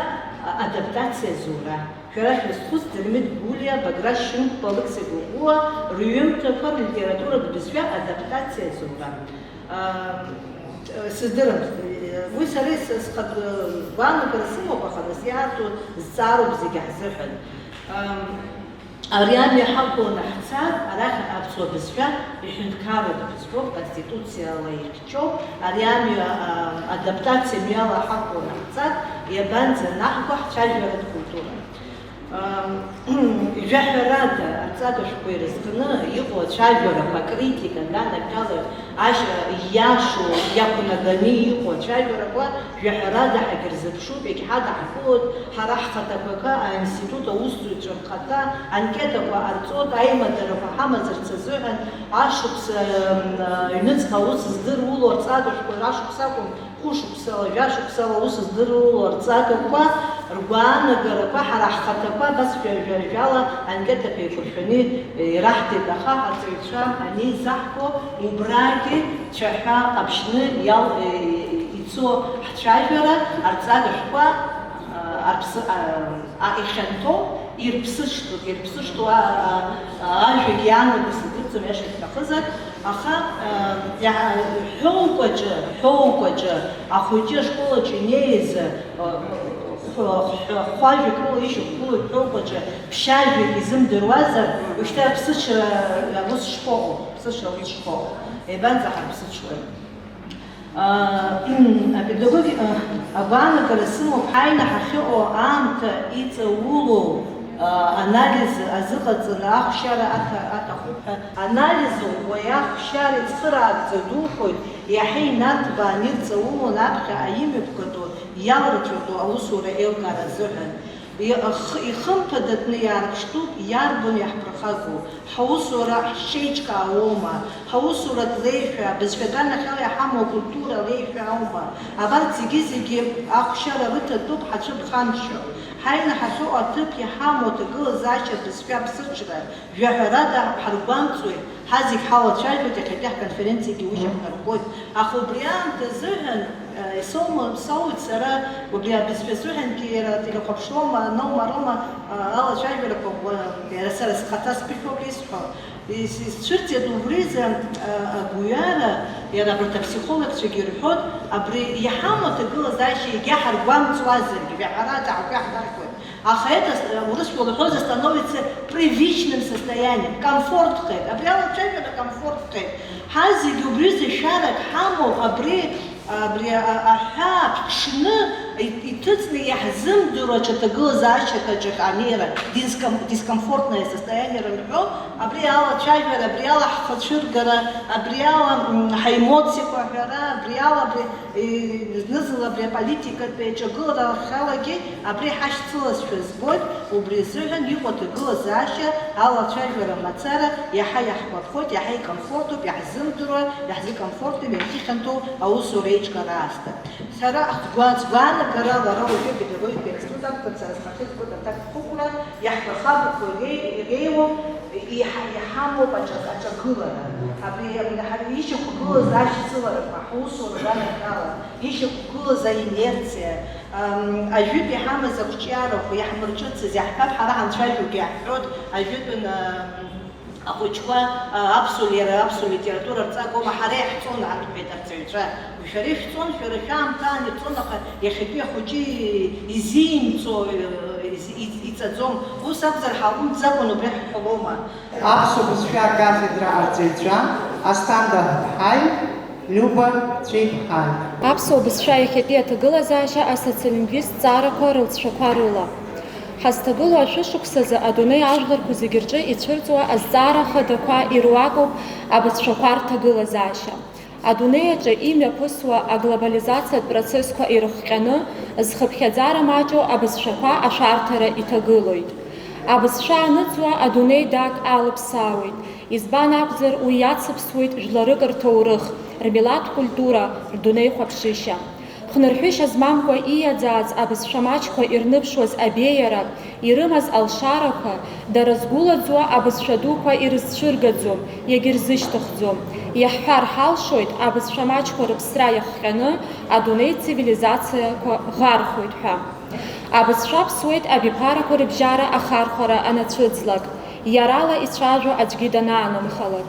адаптациа зура? Шәара шәызхәыц, Дырмит Гәлиа, Баграт Шьынқәба, Алықьса Гәыгәуа рҩымҭақәа рлитературатә бызшәа адаптациа зура. Сыздырам, уи сара ис-, схатә гәаанагара сымоуп, аха нас иаарту зҵаароуп зегьы ҳзыҳәан. Ари амҩа ҳақәланы ҳцар, арахь аԥсуа бызшәа иҳәынҭқарратә бызшәоуп, конституциала ихьчоуп, ари амҩа, а, адаптациа мҩала ҳақәланы ҳцар, иабанӡанаҳго ҳцәажәаратә культура? Ам, жәаҳәарада, арҵага шәҟәқәа ирызкны иҟоу ацәажәарақәа, акритика, аганахьала ашьа ииашоу, иақәнаганы иҟоу ацәажәарақәа жәаҳәарада ҳагьырзыԥшуп, иагьҳадаҳкылоит, ҳара ҳхаҭақәа акы, аинститут аусзуҩцәа рхаҭа анкетақәа ҟарҵоит, аимадарақәа ҳамазарц азыҳәан, ашықәс, ам, ҩнуҵҟа аус здыруло арҵага шәҟәқәа рашықәс акәым, хәышықәсала, жәашықәсала аус здыруло арҵагақәа ргәаанагарақәа ҳара ҳхаҭақәа абас жәа-, жәа-, жәала анкетақәа еиқәыршәаны ираҳҭеит, аха арҵаҩцәа анеизаҳго, убрагьы цәаҳәа ҟаԥшьны иал-, ицо ҳцәажәара арҵага шәҟәқәа, а, арԥсы-, а, а, ихьанҭоу, ирԥсыҽтәуп, ирԥсыҽтәу, а, а, а, ажәагьы иаанаго сыздырӡом, иашак ҳҭахызар, аха, а, иа-, ҳәоукәаҿы, ҳәоукәаҿы ахәыҷы ашкол аҿы инеиз, а, хә-, хә-, хәажәак ыла ишьақәгылоу ҳәоукәаҿы ԥшьажәак изымдыруазар, уажәшьҭа аԥсыҽра аус шԥаҟоу, аԥсыҽра аус шԥаҟоу? Еибанӡаҳарԥсыҽуеи? А, апедагоги-, а, агәаанагара сымоуп, ҳаины ҳахьыҟоу аамҭа иҵаулоу, а, анализ азыҟаҵаны ахәшьара аҭа-, аҭахуп ҳәа. Анализ ӷәӷәа иахәшьара ицхыраагӡа духоит, иаҳа инарҭбааны ирҵаулон аԥхьа аимҩаԥгатәу, иалрыцәгатәу аусура еилкаара азыҳәан. Ихымԥадатәны иаарԥштәуп иарбану иаҳԥырхагоу, ҳаусура ҳшеиҿкаауоума, ҳаусуратә леишәа, абызшәа аганахьала иҳамоу акультура леишәа аума, абарҭ зегьы-зегьы ахәшьара рыҭатәуп ҳацәыԥхамшьо. Ҳаины ҳахьыҟоу аҭыԥ иҳамоу аҭагылазаашьа, абызшәа аԥсыҽра, жәаҳәарада ҳаргәамҵуеит, ҳазегь ҳалацәажәоит, иахьатәи ҳконференциагьы уи шьақәнархоит. Аха убри аамҭа азыҳәан, э, исоума-, соуит сара, убри абызшәа азыҳәангьы иара телехәаԥшроума, аноума, ароума, а, алацәажәарақәа ӷәӷәа, иара сара схаҭа сԥышәоуп исҳәо. Ис-, исцәырҵит убризы, а, агәҩара, иара абарҭ аԥсихологцәагьы ирҳәоит, абри иҳамоу аҭагылазаашьа егьа ҳаргәамҵуазаргьы, жәаҳәарада ҳгәы иаҳнархоит. Аха это, э, урысшәа уҳәозар, становится привычным состоянием, комфортхеит. Абри алацәажәара комфортхеит. Ҳазегь убризы шәарак ҳамоуп, абри, абри а-, аҳәаа ԥҽны и-, иҭыҵны иаҳзымдыруа ҽа ҭагылазаашьак аҿы анеира, диском-, дискомфортное состояние рымҳәо, абри алацәажәара, абри ала ҳхы ацәыргара, абри ала, м, ҳаемоциақәа аҳәара, абри ала, абри Зны-зынла абри аполитикатә еиҿагыларахьалагьы абри ҳашьцылазшәа збоит, убри азыҳәан иҟоу аҭагылазаашьа алацәажәара мацара иаҳа иаҳгәаԥхоит, иаҳа икомфортуп, иаҳзымдыруа, иаҳзыкомфортуп иахьыхьанҭоу аусура еиҿкаара аасҭа. Сара сгәа-, сгәаанагарала, ара уажәы апедагогика институт акәзар, сара схаҿы избоит аҭакԥхықәра, иаҳҭаххап, иреи-, иреиуоуп, иҳа-, иҳамоуп аҿа-, аҿагылара. Абри, абри ҳара ишьақәгылаз ашьцыларақәа, ҳусура гәанагарала ишьақәгылаз аинерциа, ам, ажәытә иҳамаз ақәҿиарақәа иаҳмырҿыцыз, иаҳҳәап, ҳара ҳанцәажәогьы иаҳҳәоит, ажәытәан, ам, Ахәыҷқәа, а, аԥсуа литература рҵагома, ҳара иаҳҵон, арҳәеит арҵаҩцәа. Шәара ишәҵон, шәара шәаамҭа аан ирҵон, аха иахьатәи ахәыҷы изимҵо, из-, из-, иҵаӡом. Ус акәзар, ҳаҟәымҵӡакәан убри ҳҳәалома? Аԥсуа бызшәа акафедра арҵаҩцәа Асҭанда Ҳаи, Лиуба Цәеиԥҳаи. Аԥсуа бызшәа иахьатәи аҭагылазаашьа асоциолингвисттә ҭҵаарақәа рылҵшәақәа рыла. Ҳазҭагылоу ашәышықәсазы адунеи ажәларқәа зегьы рҿы ицәырҵуа азҵаара хадақәа ируакуп абызшәақәа рҭагылазаашьа. Адунеи аҿы имҩаԥысуа аглобализациатә процессқәа ирыхҟьаны, зхыԥхьаӡара маҷу абызшәақәа ашәарҭара иҭагылоит. Абызшәа аныҵуа адунеи даак алыԥсаауеит, избан акәзар, уи иацыԥсуеит жәларык рҭоурых, рмилаҭ культура, рдунеихәаԥшышьа. Хнырҳәышьа змамкәа ииаӡааз абызшәа маҷқәа ирныԥшуаз абеиара, ирымаз алшарақәа, дара згәылаӡуа абызшәа дуқәа ирызцәыргаӡом, иагьырзышьҭыхӡом. Иаҳҳәар ҳалшоит, абызшәа маҷқәа рыԥсра иахҟьаны адунеи цивилизациақәа ӷархоит ҳәа. Абызшәа ԥсуеит абиԥарақәа рыбжьара ахархәара анацәыӡлак, иарала ицәажәо аӡәгьы данаанымхалак.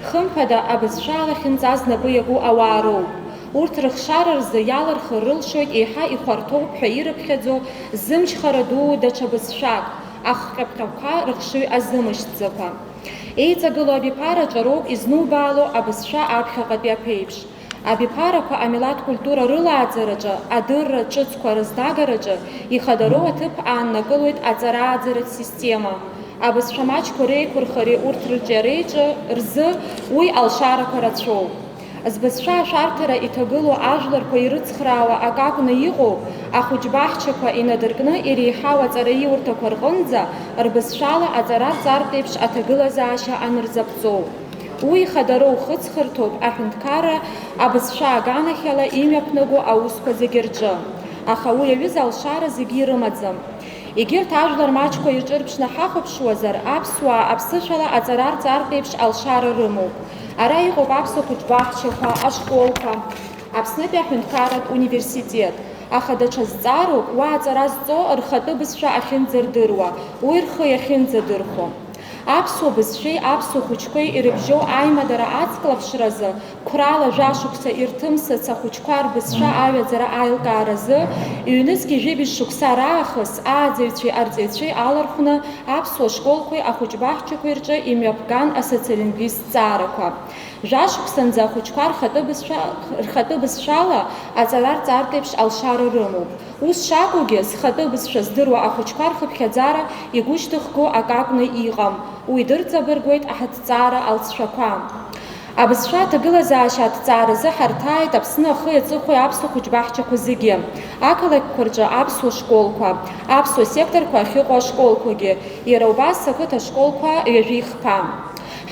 Хымԥада, абызшәа алахьынҵа знапы иаку ауаа роуп. Урҭ рыхшара рзы иалырхыр рылшоит еиҳа ихәарҭоуп ҳәа ирыԥхьаӡо зымчхара дуу даҽа бызшәак, ахҟьаԥҟьақәа рыхшыҩ азымышьҭӡакәа. Еиҵагылоу абиԥараҿы роуп изнубаало абызшәа аԥхьаҟатәи аԥеиԥш. Абиԥарақәа амилаҭ культура рылааӡараҿы, адырра ҿыцқәа рызнагараҿы ихадароу аҭыԥ ааннакылоит аҵарааӡаратә система. Абызшәа маҷқәа реиқәырхареи урҭ рыҿиареи ҿы рзы уи алшарақәа рацәоуп. Збызшәа ашәарҭара иҭагылоу ажәларқәа ирыцхраауа акы акәны иҟоу, ахәыҷбаҳчақәа инадыркны иреиҳау аҵараиурҭақәа рҟынӡа рбызшәала аҵара рҵартә еиԥш аҭагылазаашьа анырзаԥҵоу. Уи ихадароу хыҵхырҭоуп аҳәынҭқарра абызшәа аганахьала имҩаԥнаго аусқәа зегьы рҿы. Аха уи аҩыза алшара зегьы ирымаӡам. Егьырҭ ажәлар маҷқәа ирҿырԥшны ҳахәаԥшуазар, аԥсуаа аԥсышәала аҵара рҵартә еиԥш алшара рымоуп. Ара иҟоуп аԥсуа хәыҷбаҳчақәа, ашколқәа, Аԥснытәи аҳәынҭқарратә университет, аха даҽа зҵаароуп уа аҵара зҵо рхатәы бызшәа ахьынӡардыруа, уи рхы иахьынӡадырхәо. Аԥсуа бызшәеи аԥсуа хәыҷқәеи ирыбжьоу аимадара аҵклаԥшразы, қәрала жәашықәса ирҭымсыц ахәыҷқәа рбызшәа аҩаӡара аилкааразы, ҩнызқьи жәибжь шықәса раахыс ааӡаҩцәеи арҵаҩцәеи алархәны аԥсуа школқәеи ахәыҷбаҳчақәеи рҿы имҩаԥган асоциолингвисттә ҭҵаарақәа. Жәашықәсанӡа ахәыҷқәа рхатәы бызшәа, рхатәы бызшәала аҵара рҵартә еиԥш алшара рымоуп. Ус шакәугьы, зхатәы бызшәа здыруа ахәыҷқәа рхыԥхьаӡара игәышьҭыхго акы акәны иҟам, уи дырҵабыргуеит аҳҭҵаара алҵшәақәа. Абызшәа аҭагылазаашьа аҭҵааразы ҳарҭааит Аԥсны ахи аҵыхәеи аԥсуа хәыҷбаҳчақәа зегьы, ақалақьқәа рҿы аԥсуа школқәа, аԥсуа секторқәа ахьыҟоу ашколқәагьы, иара убас ақыҭа школқәа ҩажәи хԥа.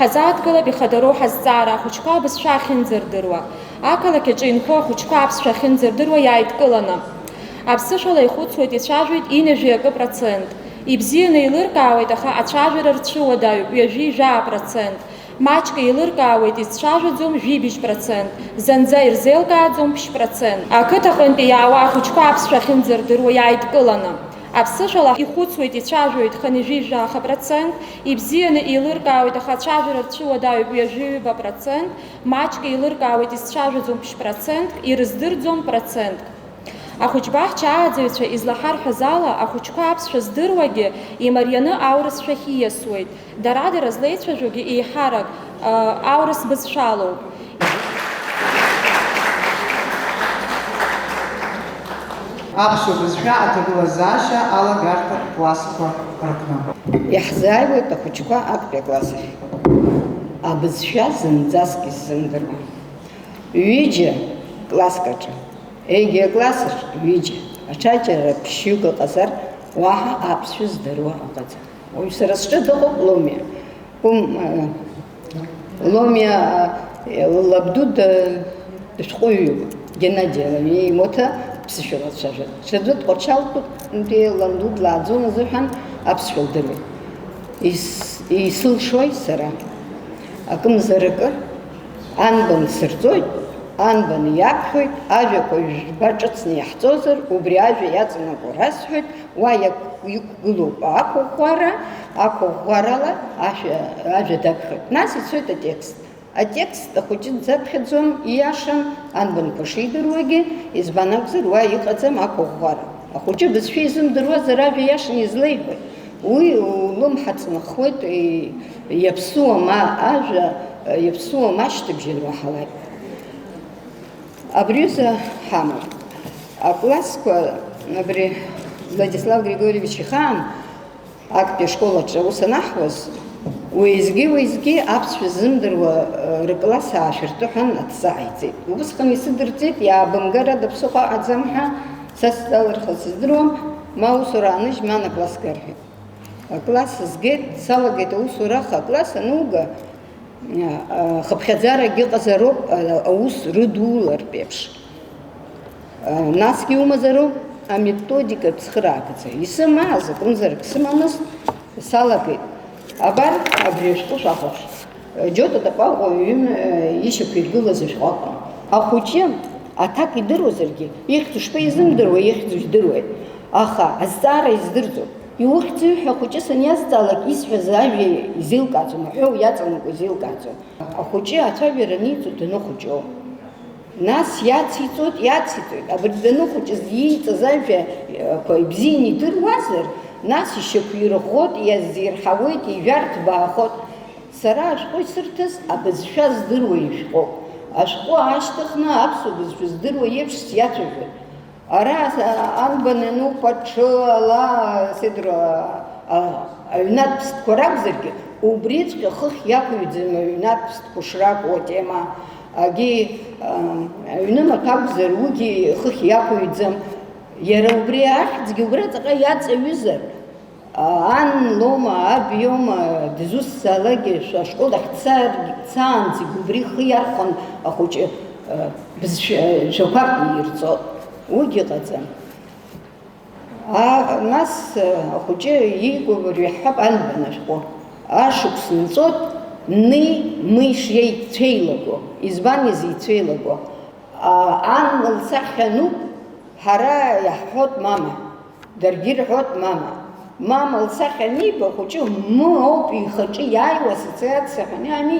Ҳазааҭгылап ихадароу ҳазҵаара ахәыҷқәа абызшәа ахьынӡардыруа. Ақалақь аҿы инхо ахәыҷқәа аԥсшәа ахьынӡардыруа иааидкыланы. Аԥсышәала ихәыцуеит, ицәажәоит ҩажәи акы процент. Ибзианы еилыркаауеит, аха ацәажәара рцәыуадаҩуп, ҩажәи жәаа процент. Маҷк еилыркаауеит, изцәажәаӡом, жәибжь процент. Зынӡа ирзеилкааӡом, ԥшь процент. Ақыҭаҟынтәи иаауа ахәыҷқәа аԥсшәа ахьынӡардыруа иааидкыланы. Аԥсышәала ихәыцуеит, ицәажәоит, хынҩажәи жәаха процент. Ибзианы еилыркаауеит, аха ацәажәара рцәыуадаҩуп, ҩажәи ҩба процент. Маҷк еилыркаауеит, изцәажәаӡом, ԥшь процентк, ирыздырӡом, процентк. Ахәыҷбаҳча ааӡаҩцәа излаҳарҳәаз ала, ахәыҷқәа аԥсшәа здыруагьы имарианы аурысшәахь ииасуеит. Дара-дара злеицәажәогьы еиҳарак, а, аурыс бызшәалоуп. Аԥсуа бызшәа аҭагылазаашьа алагарҭатә классқәа рҟны. Иаҳзааиуеит ахәыҷқәа актәи акласс ахь. Абызшәа зынӡаск исзымдыруа. Ҩыџьа класск аҿы. Егьи акласс аҿы ҩыџьа, аҽаџьара ԥшьҩык ыҟазар, уаҳа аԥсшәа здыруа ыҟаӡам. Уажә сара сҿы дыҟоуп Ломиа. Кәым, э, Ломиа, э, лабду д-, дышәҟәыҩҩуп. Геннади Аламиа имоҭа ԥсышәала дцәажәоит. Ҽаӡәы Тҟәарчалтәи ланду длааӡом азыҳәан аԥсшәа лдыруеит. Ис-, исылшои сара? Акымзаракы, анбан сырҵоит, анбан иаԥхьоит, ажәақәа жәба ҿыцны иаҳҵозар, убри ажәа иаҵанакуа расҳәоит, уа иақә-, иқәгылоуп ақәыӷәӷәара, ақәыӷәӷәарала ашәа, ажәа даԥхьоит. Нас ицоит атекст. Атекст ахәыҷы дзаԥхьаӡом, ииашам, анбанқәа шидыруагьы, избан акәзар, уа иҟаӡам ақәыӷәӷәара. Ахәыҷы бызшәа изымдыруазар, ажәа иашаны излеиҳәои? Уи улымҳа ҵнахуеит, и-, иаԥсуа ма ажәа, иаԥсуа ма шьҭыбжьон уаҳалак. Абри аҩыза ҳамоуп. Аклассқәа, абри Владислав Григорьевич ихаан, актәи ашкол аҿы аус анаҳуаз, уеизгьы-уеизгьы аԥсшәа ззымдыруа, э, рыкласс аашәырты ҳәа аҭҵааиҵеит. Убысҟан исыдырҵеит, иаабымгарада ԥсыхәа аҟаӡам ҳәа, са сзалырхыз сыздыруам, ма усура ааныжь, ма анакласс га рҳәеит. Акласс згеит, салагеит аусура, аха акласс ануга, а, хыԥхьаӡарагь ыҟазароуп, а, аус рыдулартә еиԥш. А, насгьы иумазароуп аметодикатә цхыраагӡа. Исымаз акымзарак сымамызт, салагеит. Абар, абри ашәҟәы шәахәаԥш. Џьота Тапаҟәа иҩны, ишьақәиргылаз ашәҟәы акәын. Ахәыҷы аҭак идыруазаргьы, ихьӡ шԥаизымдыруа, ихьӡ ижәдыруеит. Аха азҵаара издырӡом. Иухьӡи ҳәа ахәыҷы саниазҵаалак, исҳәаз ажәа изеилкааӡом, аҳәоу иаҵанакуа изеилкааӡом. Ахәыҷы ацәажәара аниҵо даныхәыҷу. Нас иациҵоит, иациҵоит. Абри даныхәыҷыз ииҵаз ажәақәа ибзианы идыруазар, нас ишьақәирӷәӷәоит, иазирҳауеит, ижәарҭбаахоит. Сара ашәҟәы исырҭаз абызшәа здыруа ишәҟәоуп. Ашәҟәы аашьҭыхны аԥсуа бызшәа здыруа иеиԥш сиацәажәоит. Ара, а, анбан иануп аҽы, ала, сеидру, а, а, аҩнатә ԥстәқәа ракәзаргьы, убриҵәҟьа хыхь иақәыҩӡам аҩнатә ԥстәқәа шракәу атема, агьи, а, аҩнымаҭәа акәзар, уигьы хыхь иақәыҩӡам. Иара убри ахьӡгьы убра ҵаҟа иаҵаҩызар, Ан лоума, аб иоума, дызусҭзаалакгьы, шәа-, ашкол ахь дцар-, дцаанӡагь убри ихы иархәон ахәыҷы, э, бызшәа-, э, жәақәак ирҵо. Уигьы ыҟаӡам. А, нас, э, ахәыҷы иику абыржә иаҳҳәап анбан ашәҟәы. Ашықәс нҵәоит, ни, мишеицәеилаго. Избан изеицәеилаго? А, ан лсахьа ануп, ҳара иаҳҳәоит мама. Даргьы ирҳәоит мама. Мама лсахьа аниба, ахәыҷы м ауп ихаҿы иааиуа ассоциациа ҳәа ани,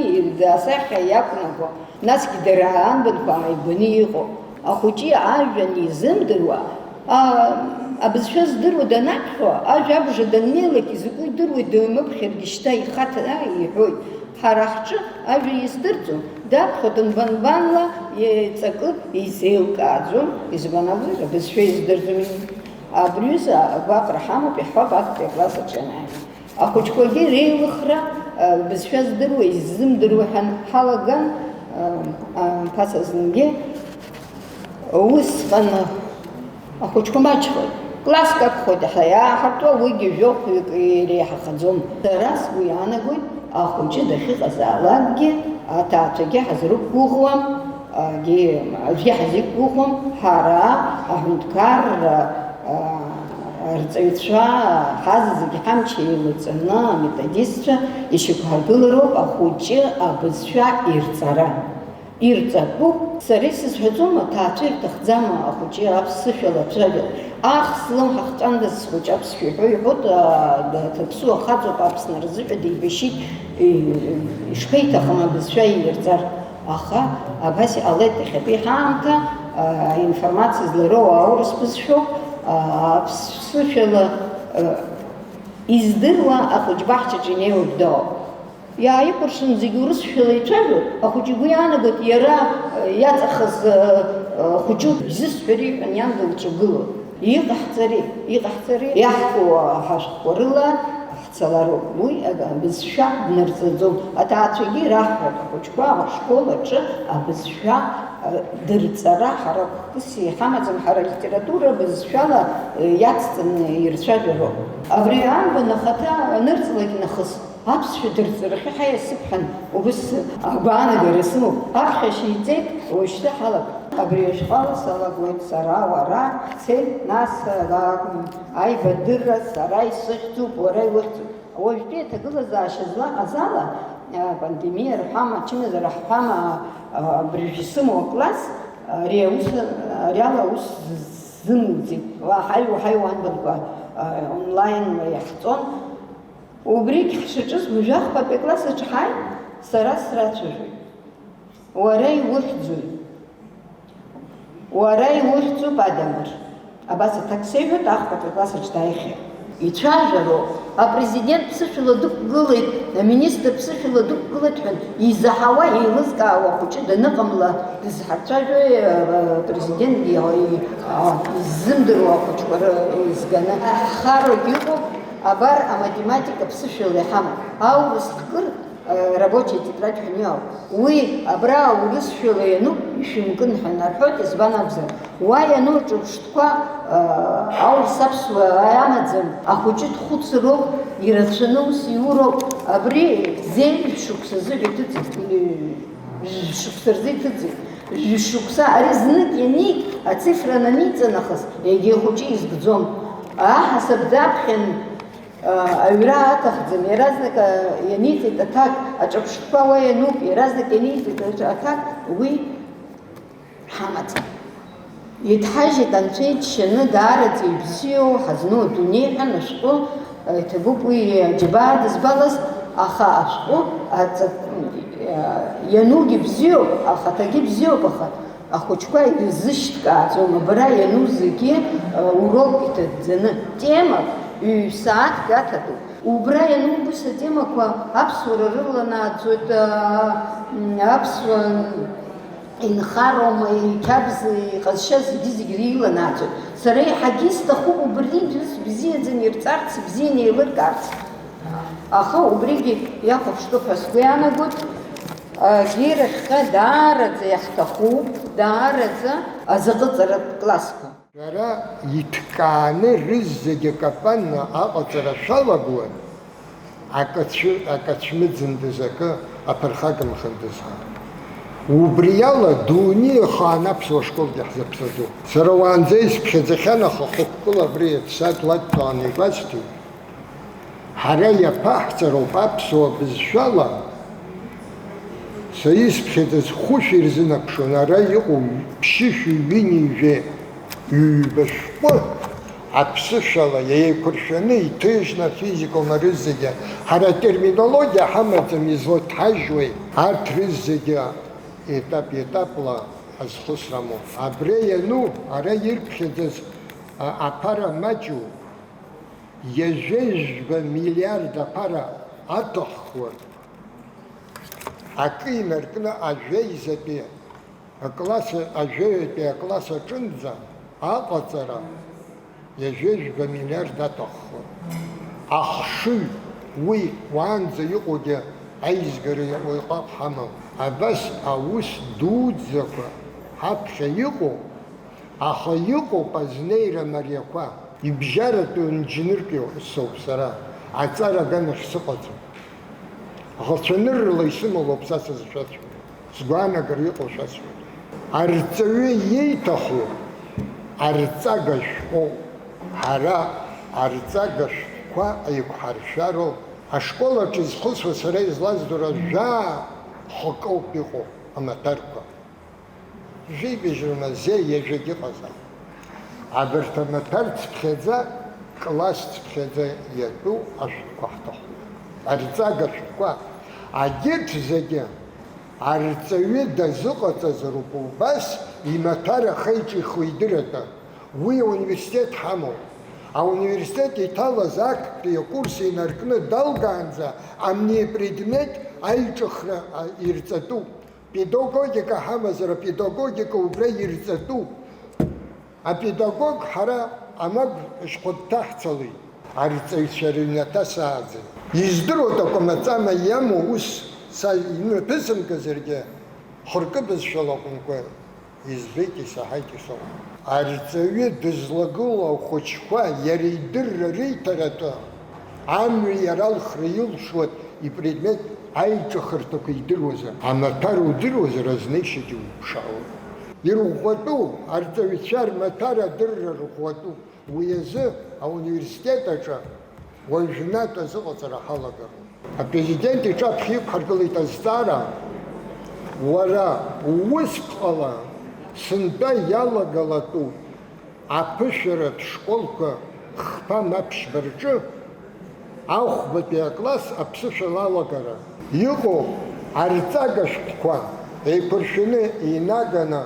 асахьа иақәнаго, насгьы дара анбанқәа ааигәаны иҟоу. Ахәыҷы ажәа анизымдыруа, а, абызшәа здыруа данаԥхьо, ажәа абжа даннеилак, изакәу идыруеит, дымыԥхьаргьы шьҭа ихаҭа иҳәоит. Ҳара ҳҿы ажәа издырӡом, даԥхьо дынбанбанла, иҵакы изеилкааӡом, избан акәзар, абызшәа издырӡом. Абри аҩыза агәаҟра ҳамоуп, иаҳҳәап, актәи акласс аҿы ианааи. Ахәыҷқәагьы реилыхра, а, бызшәа здыруа, иззымдыруа ҳәа ҳалаган, а, а, ԥаса зынгьы усҟан ахәыҷқәа маҷхоит. Класск акәхоит иаҳа иааҳартуа, уигьы жәохәҩык иреиҳахаӡом. Сара сгәы иаанагоит, ахәыҷы дахьыҟазаалакгьы аҭаацәагьы ҳазрықәгәыӷуам. Агьи аӡәгьы ҳазиқәгәыӷуам, ҳара аҳәынҭқарра, а, арҵаҩцәа, ҳазегь ҳамч еилаҵаны, аметодистцәа ишьақәҳаргылароуп ахәыҷы абызшәа ирҵара. Ирҵатәуп, сара исызҳәаӡом, аҭаацәа ирҭахӡама ахәыҷы аԥсышәала ацәажәара? Аах, слымҳа хҵәандаз схәыҷы аԥсшәа иҳәо, иҳәоит, а, д-, д-, аԥсуа хаҵоуп, Аԥсны рзыҳәа деибашьит, и-, ишԥеиҭахым абызшәа иирҵар? Аха абас иҟалеит иахьатәи ҳаамҭа, а, аинформациа злароу аурыс бызшәоуп, а, аԥсышәала, а, издыруа ахәыҷ баҳчаҿы инеиуа дауп. Иааикәыршан зегьы урысшәала ицәажәоит, ахәыҷы игәы иаанагоит иара, а, иаҵахаз, а, а, хәыҷуп, изысҳәари ҳәа иан дылҿагылоит. Иҟаҳҵари, иҟаҳҵари, иаҳку ҳашәҟәқәа рыла ҳцалароуп. Уи абызшәа днарҵаӡом. Аҭаацәагьы ираҳҳәоит, ахәыҷқәа ашкол аҿы абызшәа, а, дырҵара ҳара хәкыс иҳамаӡам, ҳара литература бызшәала, а, иацҵаны ирцәажәароуп. Абри анбан ахаҭа анырҵлак нахыс? Аԥсшәа дырҵарахьы ҳаиасып ҳәан убыс агәаанагара сымоуп. Аԥхьашьа иҵеит, уажәшьҭа ҳалагап. Абри ашәҟәала салагоит сара, уара, ҳцеит, нас, а, аибадырра сара исыхьӡуп, уара иухьӡуп. Уажәтәи аҭагылазаашьа злаҟаз ала, а, пандемиа рҳәама, ачымазара ҳҳәама, а, абыржә исымоу акласс, ари аус, ари ала аус ззымуӡеит. Уаҳаи, уаҳаи уанбанқәа, а, онлаинла иаҳҵон. Убригь ҳшаҿыз уажәы ахԥатәи акласс аҿы ҳааит, сара срацәажәоит. Уара иухьӡуи? Уара иухьӡуп, Адамыр. Абас аҭак сеиҳәоит, ахԥатәи акласс аҿы дааихьеит. Ицәажәароуп, апрезидент ԥсышәала дықәгылеит, аминистр ԥсышәала дықәгылеит ҳәа изаҳауа, еилызкаауа ахәыҷы даныҟамла дызҳарцәажәои, апрезидент и-, и-, а, иззымдыруа ахәыҷқәа ры-, изганы? Ҳхарагь ыҟоуп, абар аматематика ԥсышәала иҳамоуп. Аурыс ҳкыр, э, рабочая тетрадь ҳәа иоуп. Уи абра урысшәала иануп, ишәымкын ҳәа нарҳәоит, избан акәзар, уа иану аҿырԥштәқәа, э, аурыс аԥсуа амаӡам, ахәыҷы дхәыцроуп, ирацәаны ус иуроуп, абри зеижә шықәса азыҳәа иҭыҵит, ҩ-, шықәса рзы иҭыҵит. Шықәса, ари знык ианик, ацифра ананиҵа нахыс, егьи ахәыҷы изкӡом. Аҳасаб даԥхьан, а, аҩра аҭахӡам, иаразнак, а, ианиҵеит аҭак, аҿырԥштәқәа уа иануп, иаразнак ианиҵеит аҿ-, аҭак, уи ҳамаӡам. Идҳажьит Анцәа иџьшьаны, даараӡа ибзиоу ҳазну адунеи ҳәа ашәҟәы, а, иҭабуп уи аџьабаа дызбалаз, аха ашәҟәы аҵа-, а, ианугьы бзиоуп, ахаҭагьы бзиоуп, аха ахәыҷқәа ирзышьҭкааӡом, абра иану зегьы, а, урок иҭагӡаны, темак ҩ-сааҭк аҭатәуп. Убра иану убыс атемақәа аԥсуара рыланааӡоит, а, м, аԥсуа инхароума, иқьабз, иҟазшьа зегьы-зегь риланааӡоит. Сара еиҳагьы исҭахуп убри ус бзиаӡаны ирҵарц, бзианы еилыркаарц. Аха убригьы иахәаԥштәуп ҳәа сгәы иаанагоит. Агьирахьҟа даараӡа иаҳҭахуп, даараӡа азаҟыҵаратә классқәа. Шәара иҭкааны рызегьы акапанна аҟаҵара шәалагоит, акацәы-, акацәмыӡындаз акы аԥырхагамхандаз ҳәа. Убри ала дунеихаан аԥсуа школгьы ҳзыԥсаӡом. Сара уаанӡа исԥхьаӡахьан, аха хықәкыла абри аԥсаатә лаҭәаан игәасҭеит. Ҳара иаԥаҳҵароуп аԥсуа бызшәала, са исԥхьаӡаз хәышә ирзынаԥшуан, ара иҟоу ԥшьышәи ҩынҩажәи ҩба шәҟәы аԥсышәала еиқәыршәаны иҭыжьны афизикума рызегьы, ҳара атерминологиа ҳамаӡам, излаҭҳажьуеи? Арҭ рызегьы етап-етапла азхәыцра амоуп. Абри иану, ара ирԥхьаӡаз, а, аԥара маҷу, ҩажәа жәба миллиард аԥара аҭаххуан, акы инаркны ажәеизатәи акласс, ажәаҩатәи акласс аҿынӡа аҟаҵара ҩажәа жәба миллиард аҭаххуан. Ахшыҩ уи уаанӡа иҟоугьы аизгара иҟоу иҟак ҳамам. Абас аус дуӡӡақәа ҳаԥхьа иҟоу Аха иҟоуп азнеира мариақәа, ибжьаратәу нџьнырк соуп сара, аҵара аганахь сыҟаӡам. Ӷацәаныррала исымалоуп са сызшәасҳәо, сгәаанагара иҟоу шәасҳәоит. Арҵаҩы ииҭаху арҵага шәҟәоуп. Ҳара арҵага шәҟәқәа еиқәҳаршәароуп. Ашкол аҿы изхысуа сара излаздыруа жәаа хкоуп иҟоу амаҭәарқәа. Жәибжь рымазеи, ҩажәагьы ыҟазаап. Абарҭ амаҭәар цыԥхьаӡа, класс цыԥхьаӡа иатәу ашәҟәқәа ҳҭахуп. Арҵага шәҟәқәа, агьырҭ зегьы арҵаҩы дазыҟаҵазароуп убас имаҭәар ахеиҿихуа идырратәы. Уи ауниверситет ҳамоуп. Ауниверситет иҭалаз актәи акурс инаркны далгаанӡа амни апредмет аиҿыхра, а, ирҵатәуп. Педагогика ҳамазар, апедагогика убра ирҵатәуп. Апедагог ҳара амагә шәҟәы дҭаҳцалеит, арҵаҩцәа рыҩнаҭа сааӡеит. Издыруа такәамаҵама иамоу ус са имҩаԥысымкызаргьы, хәыркы бызшәала акәымкәа, избеит, исаҳаит, исоуп. Арҵаҩы дызлагылоу ахәыҷқәа иара идырра риҭаратәы амҩа иара алхра илшоит, Ипредмет аиҿыхырҭақәа идыруазар, амаҭәар удыруазар, азнеишьагьы уԥшаауеит. Ирӷәӷәатәу, арҵаҩцәа рмаҭәар адырра рӷәӷәатәуп. Уи азы ауниверситет аҿы уажәнатә азыҟаҵара ҳалагароуп. Апрезидент иҿаԥхьа иқәҳаргылеит азҵаара, уара уусԥҟала сынтәа иалагалатәуп. Аԥышәаратә школқәа хԥа ма ԥшьба рҿы ахәбатәи акласс аԥсышәала алагара. Иҟоуп арҵага шәҟәқәа еиқәыршәаны инаганы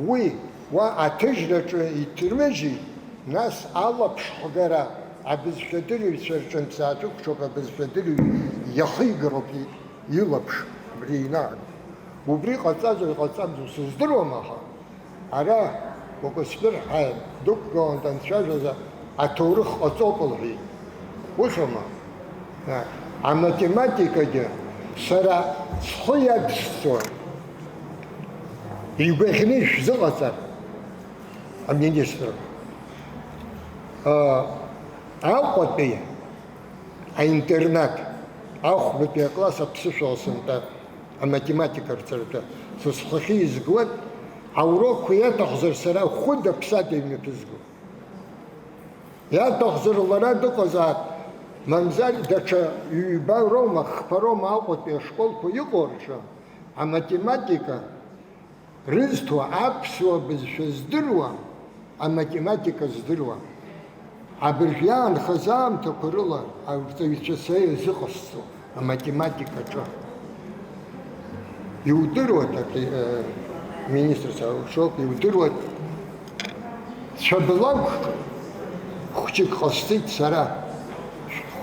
уи уа аҭыжьраҿы иҭырмыжьит, нас алаԥшхгара абызшәадырыҩцәа рҿынтә саацәықәшәоуп, абызшәадырыҩ иахигароуп и-, илаԥш абри инаганы. Убри ҟаҵазу иҟаҵамзу сыздыруам, аха ара Кәакәасбыр ҳәа дықәгылан данцәажәоз аҭоурых ҟаҵоуп лҳәеит. Усоума? Аматематикагьы сара схы иадысҵон, игәаӷьны ишәзыҟаҵар, аминистрқәа. Аҟәатәи аинтернат, ахәбатәи акласс аԥсышәала сынтәа, аматематика рҵараҿы, са схахьы изгуан, аурокқәа иаҭахзар сара хәыда-ԥсада имҩаԥызго. Иаҭахзар лара дыҟазаап, мамзар даҽа ҩба роума, хԥа роума Аҟәатәи ашколқәа иҟоу рҿы аматематика рызҭо аԥсуа бызшәа здыруа, аматематика здыруа, абыржә иаанхаз аамҭақәа рыла арҵаҩцәа са иазыҟасҵо аматематикаҿы. Иудыруеит, аки-, э, министр Саушоп, иудыруеит, цәаблақәк хәҷык ҟасҵеит сара,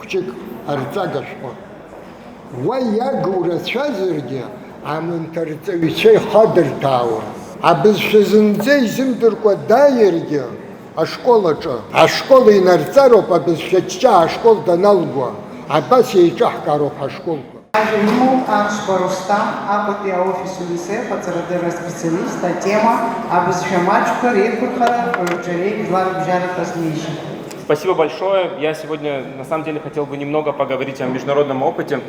хәҷык арҵага шәҟәы. Уа иагу рацәазаргьы, аманҭарҵаҩцәа ихадырҭаауан. Абызшәа зынӡа изымдыркәа дааиргьы ашкол аҿы, ашкол инарҵароуп абызшәа ҷҷа ашкол даналгуа, абас еиҿаҳкаароуп ҳашколқәа. Ажәа имоуп Аншба Рустам, Аҟәатәи аофис ЮНИСЕФ аҵарадырра аспециалист, атема абызшәа маҷқәа реиқәырхара рҿиареи жәларбжьаратә азнеишьа. Спасибо большое. Я сегодня, на самом деле, хотел бы немного поговорить о международном опыте,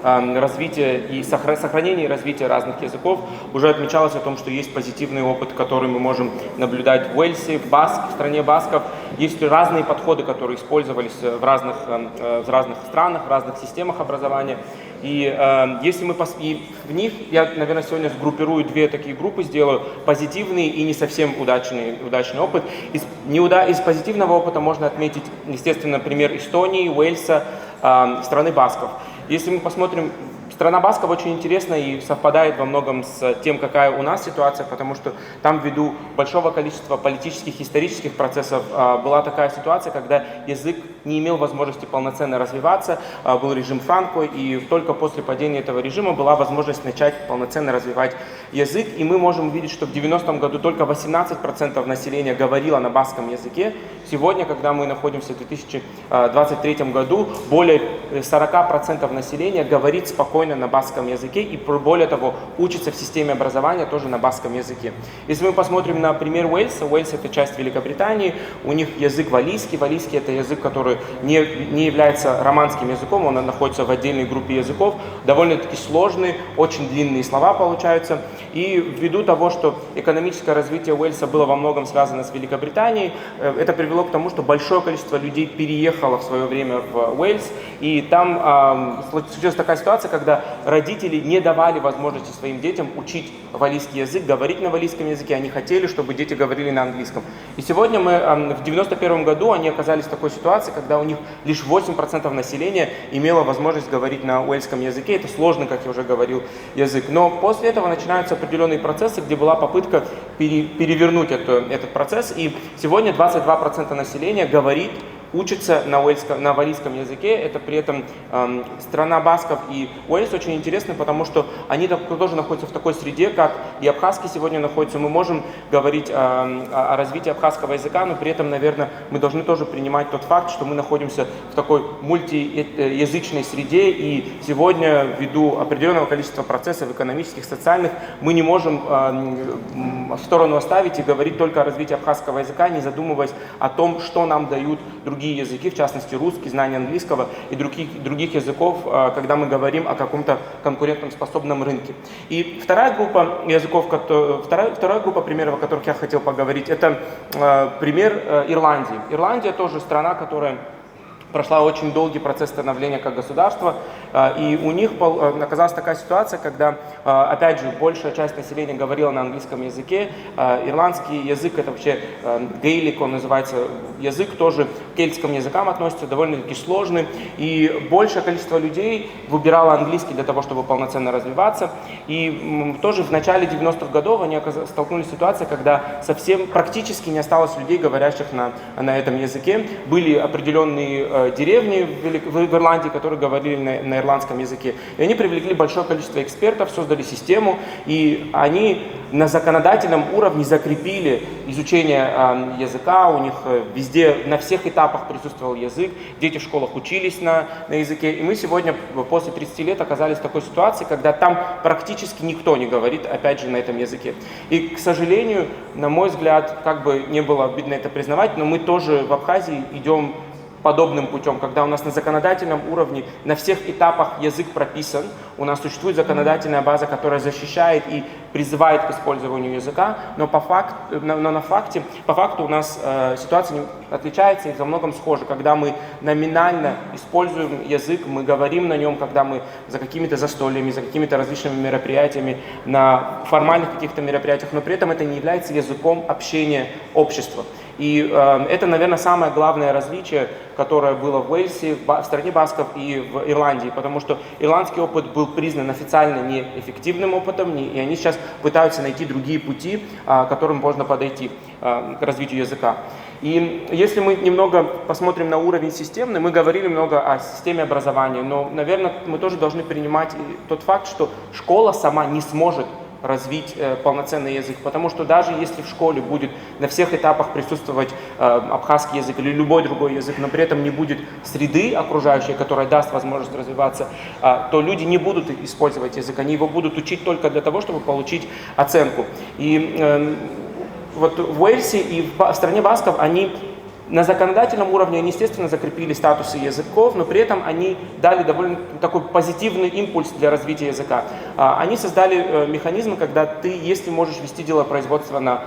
ам, развития и сохра-, сохранения и развития разных языков. Уже отмечалось о том, что есть позитивный опыт, который мы можем наблюдать в Уэльсе, в Баск-, в стране басков. Есть разные подходы, которые использовались, э, в разных, эм, э, в разных странах, в разных системах образования. И, э, если мы пос-, и в них, я, наверное, сегодня сгруппирую две такие группы, сделаю: позитивный и не совсем удачный, удачный опыт. Из, неуда-, из позитивного опыта можно отметить, естественно, пример Эстонии, Уэльса, эм, страны басков. Если мы посмотрим, страна басков очень интересна и совпадает во многом с тем, какая у нас ситуация, потому что там ввиду большого количества политических, исторических процессов, а, была такая ситуация, когда язык не имел возможности полноценно развиваться, а, был режим Франко, и только после падения этого режима была возможность начать полноценно развивать язык. И мы можем увидеть, что в девяностом году только восемнадцать процентов населения говорило на баскском языке. Сегодня, когда мы находимся в две тысячи двадцать третьем году, более, э, сорока процентов населения говорит спокойно на баскском языке и, пр-, более того, учится в системе образования тоже на баскском языке. Если мы посмотрим на пример Уэльса, Уэльс — это часть Великобритании, у них язык валлийский. Валлийский — это язык, который не, не является романским языком, он находится в отдельной группе языков, довольно-таки сложный, очень длинные слова получаются. И ввиду того, что экономическое развитие Уэльса было во многом связано с Великобританией, э, это привело к тому, что большое количество людей переехало в свое время в Уэльс, и там, ам, слу-, случилась такая ситуация, когда родители не давали возможности своим детям учить валлийский язык, говорить на валлийском языке, они хотели, чтобы дети говорили на английском. И сегодня мы, ам, в девяносто первом году они оказались в такой ситуации, когда у них лишь восемь процентов населения имело возможность говорить на уэльском языке. Это сложный, как я уже говорил, язык. Но после этого начинаются определенные процессы, где была попытка пере-, перевернуть это, этот процесс. И сегодня двадцать два процента населения говорит, учится на уэльском, на валлийском языке. Это при этом, ам, страна басков и Уэльс очень интересны, потому что они так, тоже находятся в такой среде, как и абхазский сегодня находится. Мы можем говорить, ам, о, о развитии абхазского языка, но при этом, наверное, мы должны тоже принимать тот факт, что мы находимся в такой мультиязычной среде, и сегодня, ввиду определенного количества процессов экономических, социальных, мы не можем, ам, м, в сторону оставить и говорить только о развитии абхазского языка, не задумываясь о том, что нам дают другие другие языки, в частности русский, знание английского и других, других языков, а, когда мы говорим о каком-то конкурентном способном рынке. И вторая группа языков, кото- вторая, вторая группа примеров, о которых я хотел поговорить, это а, пример а, Ирландии. Ирландия тоже страна, которая прошла очень долгий процесс становления как государство, а, и у них пол- а, оказалась такая ситуация, когда, а, опять же, большая часть населения говорила на английском языке. А, Ирландский язык, это вообще а, гейлик, он называется, язык тоже к кельтским языкам относится, довольно-таки сложный, и большее количество людей выбирало английский для того, чтобы полноценно развиваться. И м, тоже в начале девяностых годов они оказ- столкнулись с ситуацией, когда совсем практически не осталось людей, говорящих на, на этом языке. Были определенные э, деревни в, Велик- в в Ирландии, которые говорили на, на ирландском языке. И они привлекли большое количество экспертов, создали систему, и они на законодательном уровне закрепили изучение э, языка. У них э, везде, на всех этапах присутствовал язык, дети в школах учились на, на языке. И мы сегодня, после тридцати лет, оказались в такой ситуации, когда там практически никто не говорит, опять же, на этом языке. И, к сожалению, на мой взгляд, как бы не было обидно это признавать, но мы тоже в Абхазии идем подобным путем, когда у нас на законодательном уровне на всех этапах язык прописан, у нас существует законодательная база, которая защищает и призывает к использованию языка, но по факту, но, но на факте, по факту у нас э, ситуация не- отличается и во многом схожа, когда мы номинально используем язык, мы говорим на нем, когда мы за какими-то застольями, за какими-то различными мероприятиями, на формальных каких-то мероприятиях, но при этом это не является языком общения общества. И э, это, наверное, самое главное различие, которое было в Уэльсе, в, ба- в стране басков и в Ирландии, потому что ирландский опыт был признан официально неэффективным опытом, не- и они сейчас пытаются найти другие пути, а, к которым можно подойти а, к развитию языка. И если мы немного посмотрим на уровень системный, мы говорили много о системе образования, но, наверное, мы тоже должны принимать и тот факт, что школа сама не сможет развить э, полноценный язык, потому что даже если в школе будет на всех этапах присутствовать э, абхазский язык или любой другой язык, но при этом не будет среды окружающей, которая даст возможность развиваться, а, то люди не будут использовать язык, они его будут учить только для того, чтобы получить оценку. И э, вот в Уэльсе и в, ба- в стране басков они на законодательном уровне они, естественно, закрепили статусы языков, но при этом они дали довольно такой позитивный импульс для развития языка. А, Они создали э, механизмы, когда ты, если можешь вести дело производства на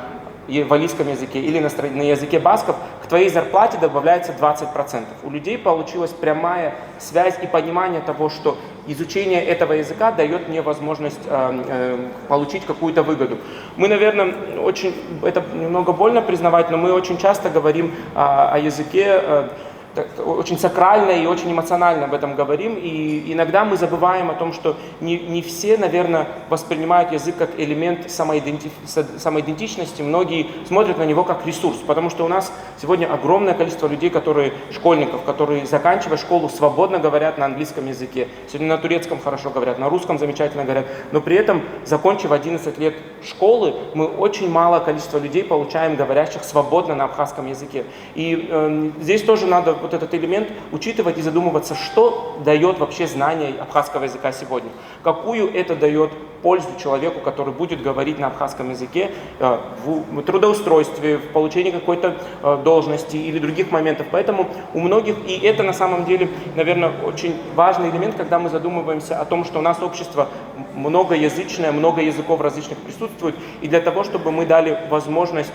е- валлийском языке или на, стра- на языке басков, к твоей зарплате добавляется двадцать процентов. У людей получилась прямая связь и понимание того, что изучение этого языка дает мне возможность э, э, получить какую-то выгоду. Мы, наверное, очень, это немного больно признавать, но мы очень часто говорим а, о языке э, так, очень сакрально и очень эмоционально об этом говорим, и иногда мы забываем о том, что не, не все, наверное, воспринимают язык как элемент самоидентиф- самоидентичности, многие смотрят на него как ресурс, потому что у нас сегодня огромное количество людей, которые, школьников, которые, заканчивая школу, свободно говорят на английском языке, сегодня на турецком хорошо говорят, на русском замечательно говорят, но при этом, закончив одиннадцать лет школы, мы очень мало количество людей получаем, говорящих свободно на абхазском языке. И э, здесь тоже надо вот этот элемент учитывать и задумываться, что дает вообще знание абхазского языка сегодня. Какую это дает пользу человеку, который будет говорить на абхазском языке э, в трудоустройстве, в получении какой-то э, должности или других моментов. Поэтому у многих, и это на самом деле, наверное, очень важный элемент, когда мы задумываемся о том, что у нас общество многоязычное, много языков различных присутствует, и для того, чтобы мы дали возможность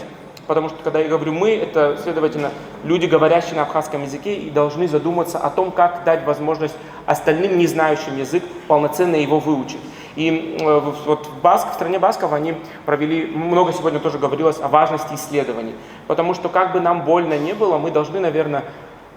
Потому что, когда я говорю «мы», это, следовательно, люди, говорящие на абхазском языке, и должны задуматься о том, как дать возможность остальным, не знающим язык, полноценно его выучить. И э, вот в Баск, в стране басков они провели, много сегодня тоже говорилось о важности исследований. Потому что, как бы нам больно не было, мы должны, наверное,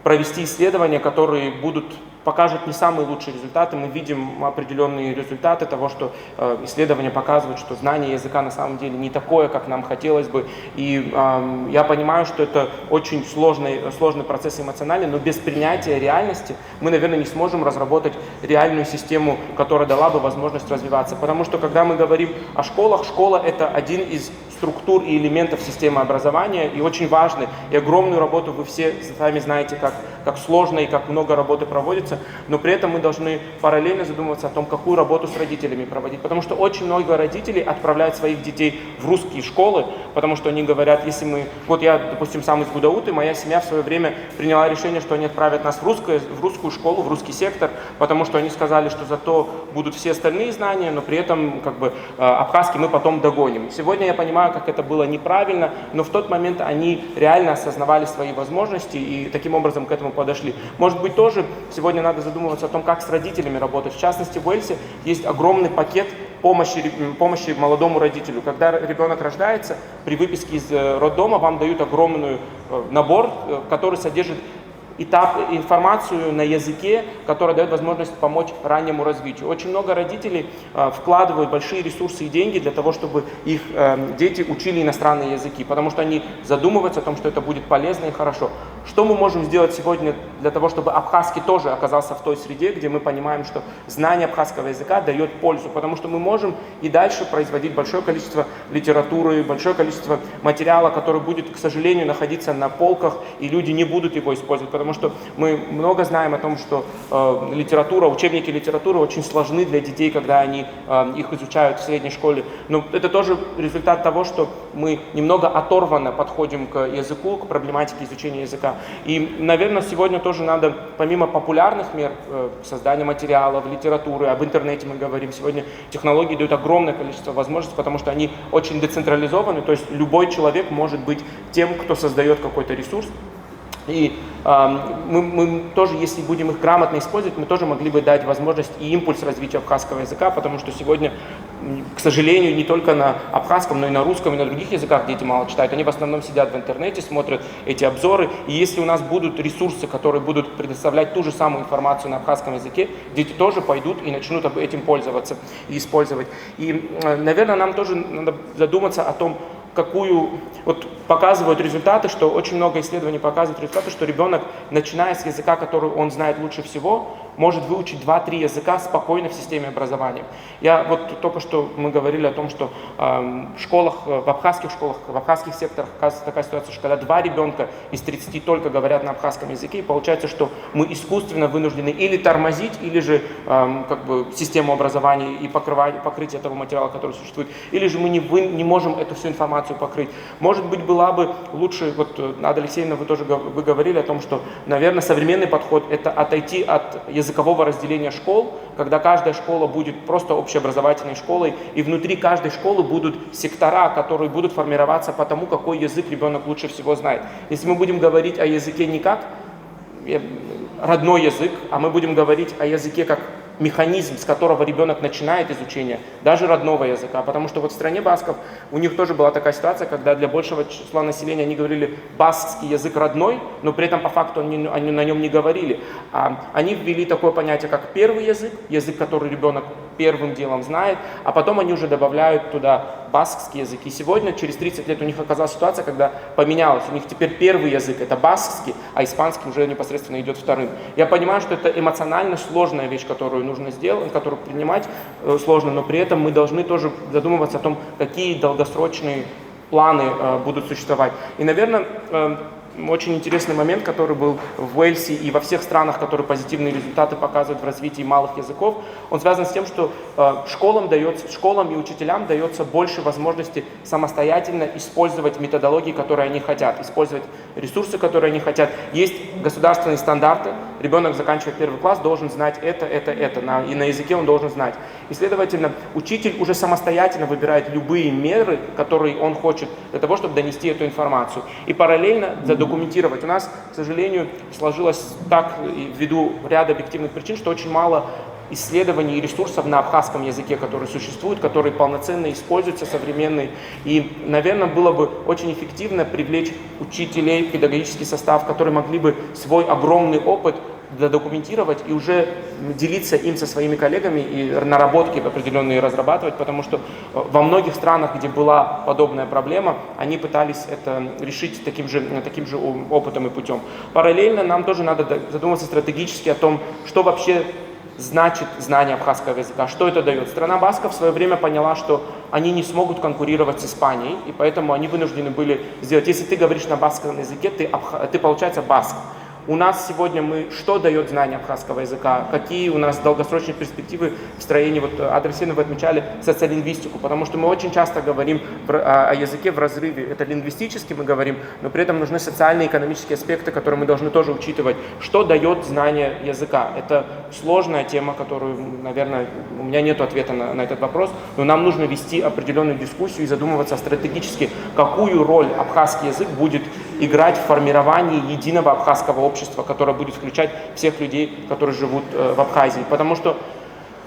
провести исследования, которые будут покажут не самые лучшие результаты. Мы видим определенные результаты того, что э, исследования показывают, что знание языка на самом деле не такое, как нам хотелось бы. И э, я понимаю, что это очень сложный, сложный процесс эмоциональный, но без принятия реальности мы, наверное, не сможем разработать реальную систему, которая дала бы возможность развиваться. Потому что, когда мы говорим о школах, школа — это один из структур и элементов системы образования, и очень важный, и огромную работу вы все сами знаете, как, как сложно и как много работы проводится. Но при этом мы должны параллельно задумываться о том, какую работу с родителями проводить. Потому что очень много родителей отправляют своих детей в русские школы, потому что они говорят, если мы... Вот я, допустим, сам из Гудауты, моя семья в свое время приняла решение, что они отправят нас в, русское, в русскую школу, в русский сектор, потому что они сказали, что зато будут все остальные знания, но при этом как бы э, абхазский мы потом догоним. Сегодня я понимаю, как это было неправильно, но в тот момент они реально осознавали свои возможности и таким образом к этому подошли. Может быть, тоже сегодня надо задумываться о том, как с родителями работать. В частности, в Уэльсе есть огромный пакет помощи, помощи молодому родителю. Когда ребенок рождается, при выписке из э, роддома вам дают огромный э, набор, э, который содержит этап, информацию на языке, которая дает возможность помочь раннему развитию. Очень много родителей э, вкладывают большие ресурсы и деньги для того, чтобы их э, дети учили иностранные языки, потому что они задумываются о том, что это будет полезно и хорошо. Что мы можем сделать сегодня для того, чтобы абхазский тоже оказался в той среде, где мы понимаем, что знание абхазского языка дает пользу, потому что мы можем и дальше производить большое количество литературы, большое количество материала, который будет, к сожалению, находиться на полках, и люди не будут его использовать, потому что мы много знаем о том, что э, литература, учебники литературы очень сложны для детей, когда они э, их изучают в средней школе. Но это тоже результат того, что мы немного оторванно подходим к языку, к проблематике изучения языка. И, наверное, сегодня тоже надо, помимо популярных мер, э, создания материалов, литературы, об интернете мы говорим сегодня, технологии дают огромное количество возможностей, потому что они очень децентрализованы, то есть любой человек может быть тем, кто создает какой-то ресурс. И э, мы, мы тоже, если будем их грамотно использовать, мы тоже могли бы дать возможность и импульс развитию абхазского языка, потому что сегодня, к сожалению, не только на абхазском, но и на русском, и на других языках дети мало читают. Они в основном сидят в интернете, смотрят эти обзоры. И если у нас будут ресурсы, которые будут предоставлять ту же самую информацию на абхазском языке, дети тоже пойдут и начнут этим пользоваться и использовать. И, э, наверное, нам тоже надо задуматься о том, какую... Вот показывают результаты, что очень много исследований показывают результаты, что ребенок, начиная с языка, который он знает лучше всего, может выучить два-три языка спокойно в системе образования. Я вот только что мы говорили о том, что э, в школах, в абхазских школах, в абхазских секторах оказывается такая ситуация, что когда два ребенка из тридцати только говорят на абхазском языке, и получается, что мы искусственно вынуждены или тормозить, или же э, как бы систему образования и покрывать, покрытие того материала, который существует, или же мы не, вы, не можем эту всю информацию покрыть. Может быть, была бы лучше, вот э, Ада Алексеевна, вы тоже вы говорили о том, что, наверное, современный подход — это отойти от языкового разделения школ, когда каждая школа будет просто общеобразовательной школой, и внутри каждой школы будут сектора, которые будут формироваться по тому, какой язык ребенок лучше всего знает. Если мы будем говорить о языке не как э, родной язык, а мы будем говорить о языке как механизм, с которого ребенок начинает изучение даже родного языка. Потому что вот в стране басков у них тоже была такая ситуация, когда для большего числа населения они говорили: «Баскский язык родной», но при этом по факту они, они на нем не говорили. А они ввели такое понятие, как первый язык, язык, который ребенок первым делом знает, а потом они уже добавляют туда баскский язык. И сегодня, через тридцать лет, у них оказалась ситуация, когда поменялось. У них теперь первый язык — это баскский, а испанский уже непосредственно идет вторым. Я понимаю, что это эмоционально сложная вещь, которую нужно сделать, которую принимать э, сложно, но при этом мы должны тоже задумываться о том, какие долгосрочные планы э, будут существовать. И, наверное, э, очень интересный момент, который был в Уэльсе и во всех странах, которые позитивные результаты показывают в развитии малых языков, он связан с тем, что э, школам дается, школам и учителям дается больше возможности самостоятельно использовать методологии, которые они хотят, использовать ресурсы, которые они хотят. Есть государственные стандарты, ребенок, заканчивая первый класс, должен знать это, это, это, на, и на языке он должен знать. И, следовательно, учитель уже самостоятельно выбирает любые меры, которые он хочет для того, чтобы донести эту информацию. И параллельно задокументировать. У нас, к сожалению, сложилось так, ввиду ряда объективных причин, что очень мало исследований и ресурсов на абхазском языке, которые существуют, которые полноценно используются, современные. И, наверное, было бы очень эффективно привлечь учителей, педагогический состав, которые могли бы свой огромный опыт задокументировать и уже делиться им со своими коллегами и наработки определенные разрабатывать, потому что э, во многих странах, где была подобная проблема, они пытались это решить таким же, таким же опытом и путем. Параллельно нам тоже надо задуматься стратегически о том, что вообще значит знание абхазского языка, что это дает. Страна басков в свое время поняла, что они не смогут конкурировать с Испанией, и поэтому они вынуждены были сделать, если ты говоришь на баскском языке, ты, ты получается, баск. У нас сегодня мы, что дает знание абхазского языка, какие у нас долгосрочные перспективы в строении, вот, э, Адресина, вы отмечали социолингвистику, потому что мы очень часто говорим в р-, о, о языке в разрыве, это лингвистически мы говорим, но при этом нужны социально-экономические аспекты, которые мы должны тоже учитывать. Что дает знание языка? Это сложная тема, которую, наверное, у меня нет ответа на, на этот вопрос, но нам нужно вести определенную дискуссию и задумываться стратегически, какую роль абхазский язык будет играть в формировании единого абхазского общества, которое будет включать всех людей, которые живут, э, в Абхазии. Потому что,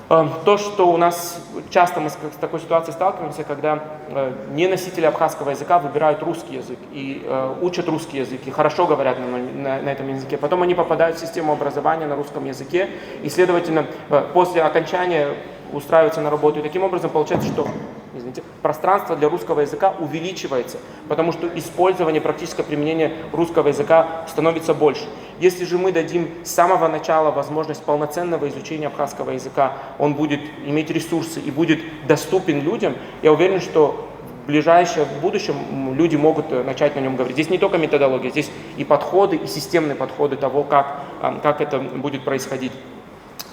э, то, что у нас часто мы с, с такой ситуацией сталкиваемся, когда, э, не носители абхазского языка выбирают русский язык и, э, учат русский язык, и хорошо говорят на, на, на этом языке. Потом они попадают в систему образования на русском языке, и, следовательно, э, после окончания устраиваются на работу. И таким образом получается, что, извините, пространство для русского языка увеличивается, потому что использование, практическое применение русского языка становится больше. Если же мы дадим с самого начала возможность полноценного изучения абхазского языка, он будет иметь ресурсы и будет доступен людям, я уверен, что в ближайшее будущем, м, люди могут, э, начать на нем говорить. Здесь не только методология, здесь и подходы, и системные подходы того, как, ам, как это будет происходить.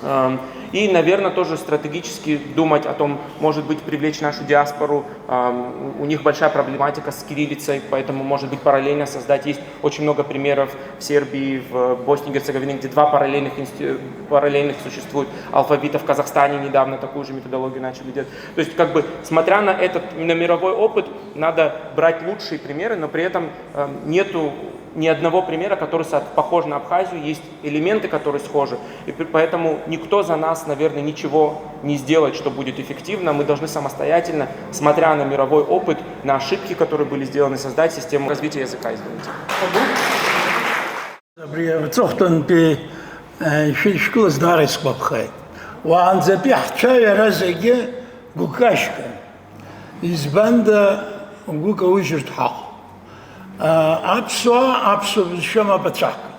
Ам, и, наверное, тоже стратегически думать о том, может быть, привлечь нашу диаспору. Ам, у, у них большая проблематика с кириллицей, поэтому, может быть, параллельно создать. Есть очень много примеров в Сербии, в Боснии и Герцеговине, где два параллельных, инсти-, параллельных существуют алфавита. В Казахстане недавно такую же методологию начали делать. То есть, как бы, смотря на этот, на мировой опыт, надо брать лучшие примеры, но при этом, ам, нету ни одного примера, который со-, похож на Абхазию. Есть элементы, которые схожи. И п-, поэтому никто за нас, наверное, ничего не сделает, что будет эффективно. Мы должны самостоятельно, смотря на мировой опыт, на ошибки, которые были сделаны, создать систему развития языка. Извините. Абри аҵыхәтәантәи, э, шәышәкылаз даара исгәаԥхеит. Уаанӡатәи ҳцәа иара зегьы гәыкашьган. Избанда гәы каужьыртә ҳаҟоуп. Э, аԥсуаа аԥсуа бызшәа мап ацәаҳкын.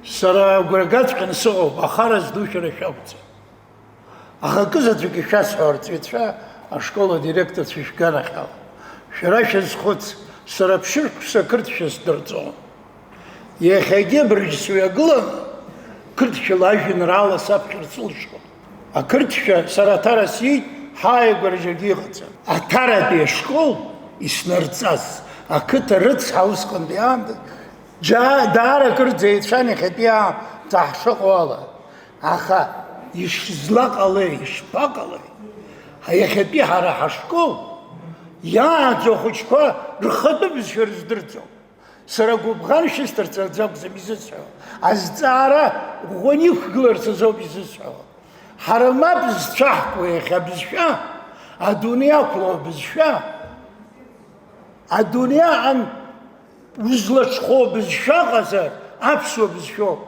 Сара агәра гаҵәҟьаны сыҟоуп, ахара зду шәара шәакәӡам. Аха акызаҵәык ишәасҳәо, арҵаҩцәа, ашкол адиректорцәа шәганахьала, шәара шәазхәыц, сара ԥшьышықәса ақырҭшәа сдырҵон. Иахьагьы абыржә сҩагыланы, қырҭшәала ажәеинраала саԥхьар сылшон. Ақырҭшәа сара аҭара сиит, ҳааигәара џьаргьы иҟаӡам. Аҭаратәи ашкол иснарҵаз, ақыҭа рыцҳа усҟантәи аамҭа, џьа-, даара акырӡа еицәан иахьатәи аамҭа ҳшыҟоу ала. Аха ишзлаҟалеи, ишԥаҟалеи? Иахьатәи ҳара ҳашкол иааӡо ахәыҷқәа рхатәы бызшәа рыздырӡом. Сара гәыбӷан шәысҭарц аӡә акәӡам изысҳәо, азҵаара ӷәӷәаны иқәгыларц азоуп изысҳәо. Ҳара мап зцәаҳкуа иахьа абызшәа, адунеи ақәлоу абызшәа, адунеи аҟан узлаҽхәоу бызшәа ыҟазар, аԥсуа бызшәоуп.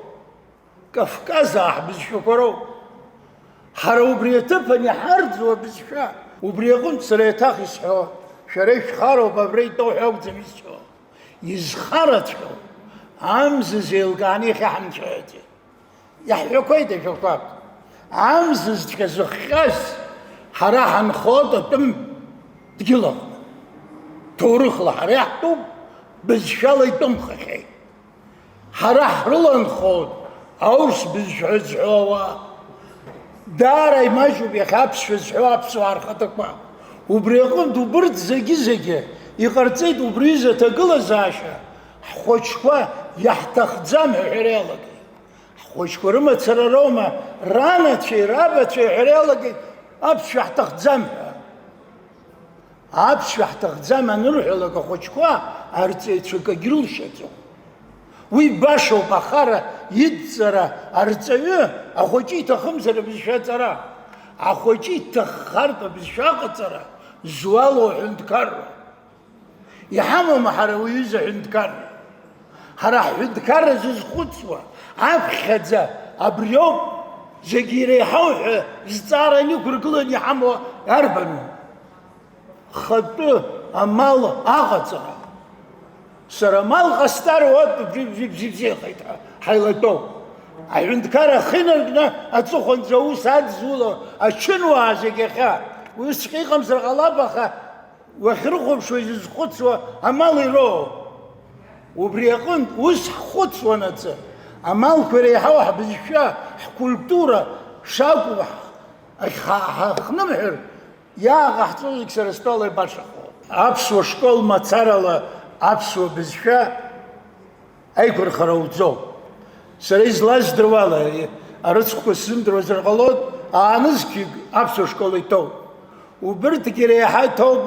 Кавказаа ҳбызшәақәа роуп. Ҳара убри аҭыԥан иҳарӡуа бызшәа. Убри аҟынтә сара еиҭах исҳәо, шәара ишәхароуп абра итәоу ҳәа акәӡам исҳәо. Изхараҵәҟьоу амза зеилкааны иахьа ҳамцәажәаӡеит. Иаҳҳәақәеит ажәақәак. Амзызҵәҟьа зыхҟьаз ҳара ҳанхоит атәым дгьыл аҟны. Ҭоурыхла ҳара иаҳтәуп, бызшәала итәымхахьеит. Ҳара ҳрыланхоит аурыс бызшәа зҳәо ауаа. Даара имаҷуп иахьа аԥсшәа зҳәо аԥсуаа рхаҭақәа. Убри аҟынтә убырҭ зегьы-зегьы иҟарҵеит убри изы аҭагылазаашьа, ҳхәыҷқәа иаҳҭахӡам ҳәа ҳәара иалагеит. Ҳхәыҷқәа рымацара роума, ранацәеи рабацәеи ҳәара иалагеит аԥсшәа ҳҭахӡам ҳәа. Аԥсшәа ҳҭахӡам анырҳәалак, ахәыҷқәа арҵаҩцәа акгьы рылшаӡом. Уи башоуп, ахара идҵара арҵаҩы ахәыҷы иҭахымзар абызшәа аҵара, ахәыҷы иҭаххартә абызшәа аҟаҵара зуало аҳәынҭқарра. Иҳамоума ҳара уи аҩыза аҳәынҭқарра? Ҳара ҳҳәынҭқарра зызхәыцуа, аԥхьаӡа абриоуп, зегьы иреиҳау ҳәа зҵаара инықәыргыланы иҳамоу арбану? Хатәы амал аҟаҵара. Сара амал ҟасҵар, уа бзиа-, бзиа-, бзиа-, бзиахеит ҳәа ҳаилатәоуп. Аҳәынҭқарра ахы инаркны аҵыхәанӡа аус адызуло ачынуаа зегь иахьа. Уи усҵәҟьа иҟамзар ҟалап, аха уахьрыхәаԥшуа изызхәыцуа амал ироуоуп. Убри аҟынтә, ус ҳхәыцуанаҵы, амалқәа иреиҳау ҳбызшәа, ҳкультура шакәу ҳ-, ҳа-, ҳахнымҳәыр, иааҟаҳҵо зегь сара стәала ибашахо. Аԥсуа школ мацарала аԥсуа бызшәа аиқәырхара уӡом. Сара излаздыруала, арыцхәқәа сзымдыруазар ҟалоит, аанызқьҩык аԥсуа школ иҭоуп. Убырҭгьы реиҳа иҭоуп,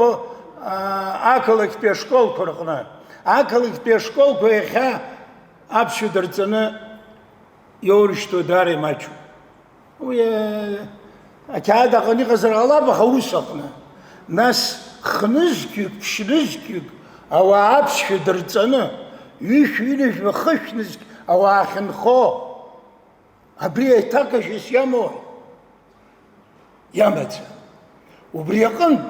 аа, ақалақьтәи ашколқәа рҟны. Ақалақьтәи ашколқәа иахьа аԥсшәа дырҵаны иоурышьҭуа даара имаҷуп. Уи, э, ақьаад аҟны иҟазар ҟалап, аха ус аҟны. Нас хнызқьҩык, ԥшьнызқьҩык ауаа аԥсшәа дырҵаны, ҩышә-ҩынҩажәа хышәнызқь ауаа ахьынхо, абри аиҭакашьас иамоу? Иамаӡам. Убри аҟынтә,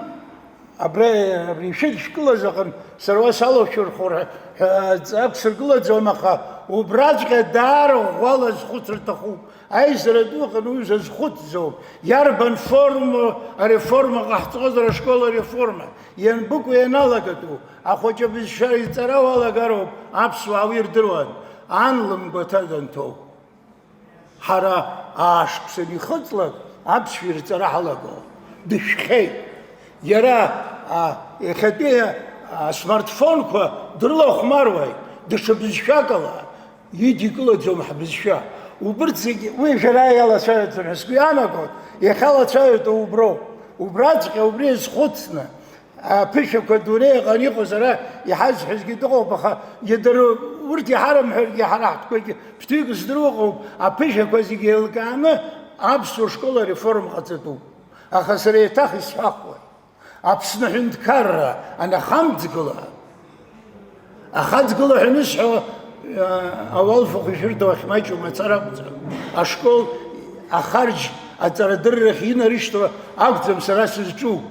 абра, абри шәыдшәкылаз аҟынтә, сара уа салашәырхәыр ҳәа, ҳәа ҵак сыргылаӡом, аха убраҵәҟьа даара ӷәӷәала азхәыцра аҭахуп. Аизара ду аҟны уи зазхәыцӡом. Иарбан форма ареформа ҟаҳҵозар, ашкол ареформа? Ианбыкәу ианалагатәу? Ахәыҷы абызшәа иҵара уалагароуп, аԥсуаа уи рдыруан, ан лымгәаҭа данҭоу. Ҳара аашықәса анихыҵлак, аԥсшәа ирҵара ҳалаго, дышәхьеит. Иара, а, иахьатәи, а, асмартфонқәа дрылахәмаруеит, даҽа бызшәакала идикылаӡом ҳбызшәа. Убырҭ зегьы, уи жәара иалацәажәаӡом ҳәа сгәы иаанагоит, иахьалацәажәатәу уброуп. Убраҵәҟьа убри азхәыцны, аԥышәақәа адунеи аҟны иҟоу сара иҳазҳәазгьы дыҟоуп, аха иадыр-, урҭ иҳарымҳәаргьы, ҳара ҳтәқәагьы ԥҭҩык здыруа ыҟоуп, аԥышәақәа зегьы еилкааны аԥсуа школ ареформа ҟаҵатәуп. Аха сара еиҭах исҳәахуеит, Аԥсны аҳәынҭқарра анахамҵгыла, ахаҵгыла ҳәа анысҳәо, ауалфахә ишәырҭо ахь маҷу мацара акәӡам, ашкол ахарџь аҵарадыррахь инарышьҭуа акәӡам сара сызҿу.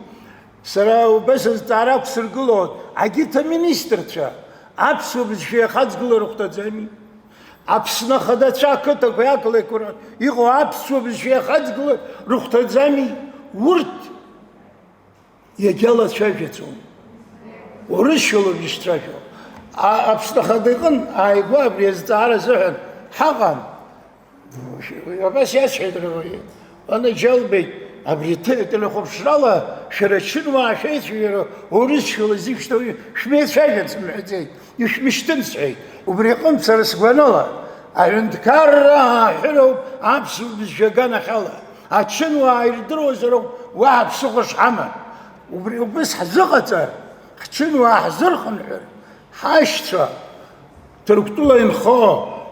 Сара убас азҵаара ақәсыргылон, егьырҭ аминистрцәа аԥсуа бызшәа иахаҵгылар рыхәҭаӡами? Аԥсны ахадацәа ақыҭақәеи ақалақьқәеи иҟоу аԥсуа бызшәа иахаҵгылар рыхәҭаӡами? Урҭ иагьалацәажәаӡом. Урысшәалоуп ишцәажәо. А-, Аԥсны Ахада иҟын ааигәа абри азҵаара азыҳәан ҳаҟан. Абас иасҳәеит, анаџьалбеит, абри те-, телехәаԥшрала шәара ачынуаа шәеицәажәара урысшәала зышәҭоу шәмеицәажәац мҳәаӡеит, ишәмышьҭын сҳәеит. Убри аҟынтә сара сгәанала, аҳәынҭқарра ааҳәыроуп аԥсуа бызшәа аганахьала. Ачынуаа ирдыруазароуп уаҳа ԥсыхәа шҳамам. Убри убыс ҳзыҟаҵар, ҳчынуаа ҳзырхынҳәыр, ҳашьцәа Ҭырқәтәыла инхо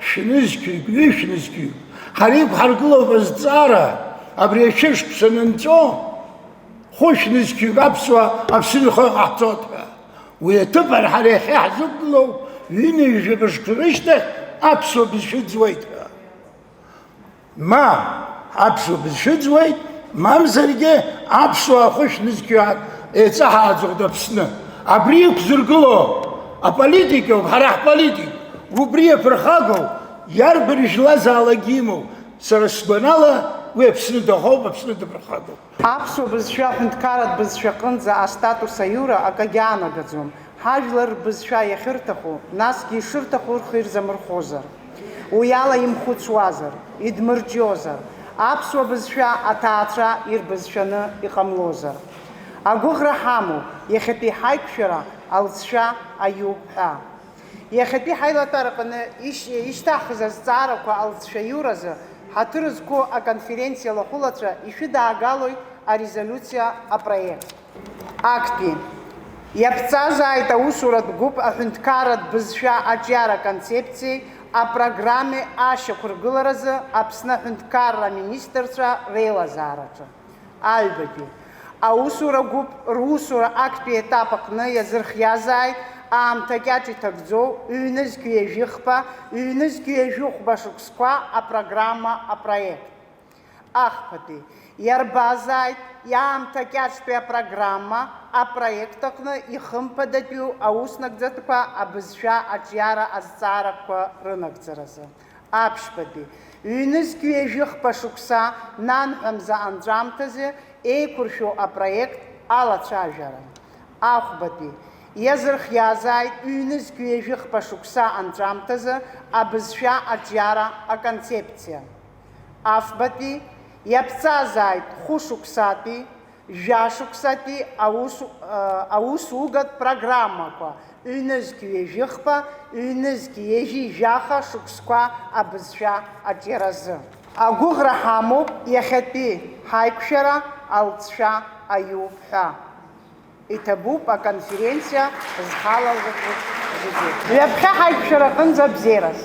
шәнызқьҩык, ҩышәнызқьҩык, ҳара иқәҳаргылоуп азҵаара, абри ашәышықәса анынҵәо, хәышәнызқьҩык аԥсуа Аԥсны ихы ҟаҳҵоит ҳәа. Уи аҭыԥан ҳара иахьа ҳзықәгылоу ҩынҩажәа мышқәа рышьҭахь аԥсуа бызшәа ӡуеит ҳәа. Ма аԥсуа бызшәа ӡуеит, мамзаргьы аԥсуаа хәышәнызқьҩык еиҵаҳааӡоит Аԥсны. Абри иқәзыргыло аполитика ауп, ҳара ҳполитик, убри иаԥырхагоу, иарбан жәлазаалакгьы имоу, сара сгәанала, уи Аԥсны дахоуп, Аԥсны даԥырхагоуп. Аԥсуа бызшәа аҳәынҭқарратә бызшәаҟынӡа астатус аиура акагьы анагаӡом. Ҳажәлар рбызшәа иахьырҭаху, насгьы ишырҭаху рхы ирзамырхозар, уиала имхәыцуазар, идмырҿиозар, аԥсуа бызшәа аҭаацәа ирбызшәаны иҟамлозар. Агәыӷра ҳамоуп, иахьатәи ҳаиқәшәара алҵшәа аиуп ҳәа. Иахьатәи ҳаилатәараҟны иш-, ишьҭаҳхыз азҵаарақәа алҵшәа аиуразы ҳаҭыр зқәу аконференциа лахәылацәа ишәыдаагалоит арезолиуциа апроект. Актәи. Иаԥҵазааит аусуратә гәыԥ аҳәынҭқарратә бызшәа аҿиара аконцепциеи апрограммеи ашьақәыргыларазы Аԥсны аҳәынҭқарра аминистрцәа реилазаараҿы. Аҩбатәи. Аусура гәыԥ русура актәи етап аҟны иазырхиазааит аамҭа кьаҿ иҭагӡоу ҩнызқь ҩажәихԥа, ҩнызқь ҩажәихәба шықәсқәа апрограмма апроект. Ахԥатәи, иарбазааит иаамҭа кьаҿтәи апрограмма апроект аҟны ихымԥадатәиу ауснагӡатәқәа абызшәа аҿиара азҵаарақәа рынагӡаразы. Аԥшьбатәи, ҩнызқь ҩажәихԥа шықәса нанҳәа мза анҵәамҭазы еиқәыршәоу апроект алацәажәара. Ахәбатәи, Иазырхиазааит ҩнызқь ҩажәихԥа шықәса анҵәамҭазы абызшәа аҿиара аконцепциа. Афбатәи иаԥҵазааит хәышықәсатәи, жәашықәсатәи аус, аусугатә программақәа, ҩнызқь ҩажәихԥа, ҩнызқь ҩажәи жәаха шықәсқәа абызшәа аҿиаразы. Агәыӷра ҳамоуп иахьатәи ҳаиқәшәара алҵшәа аиуп ҳәа. Иҭабуп аконференциа зхалазыхәыц зегьы. Ҩаԥхьа ҳаиқәшәара аҟынӡа абзиараз.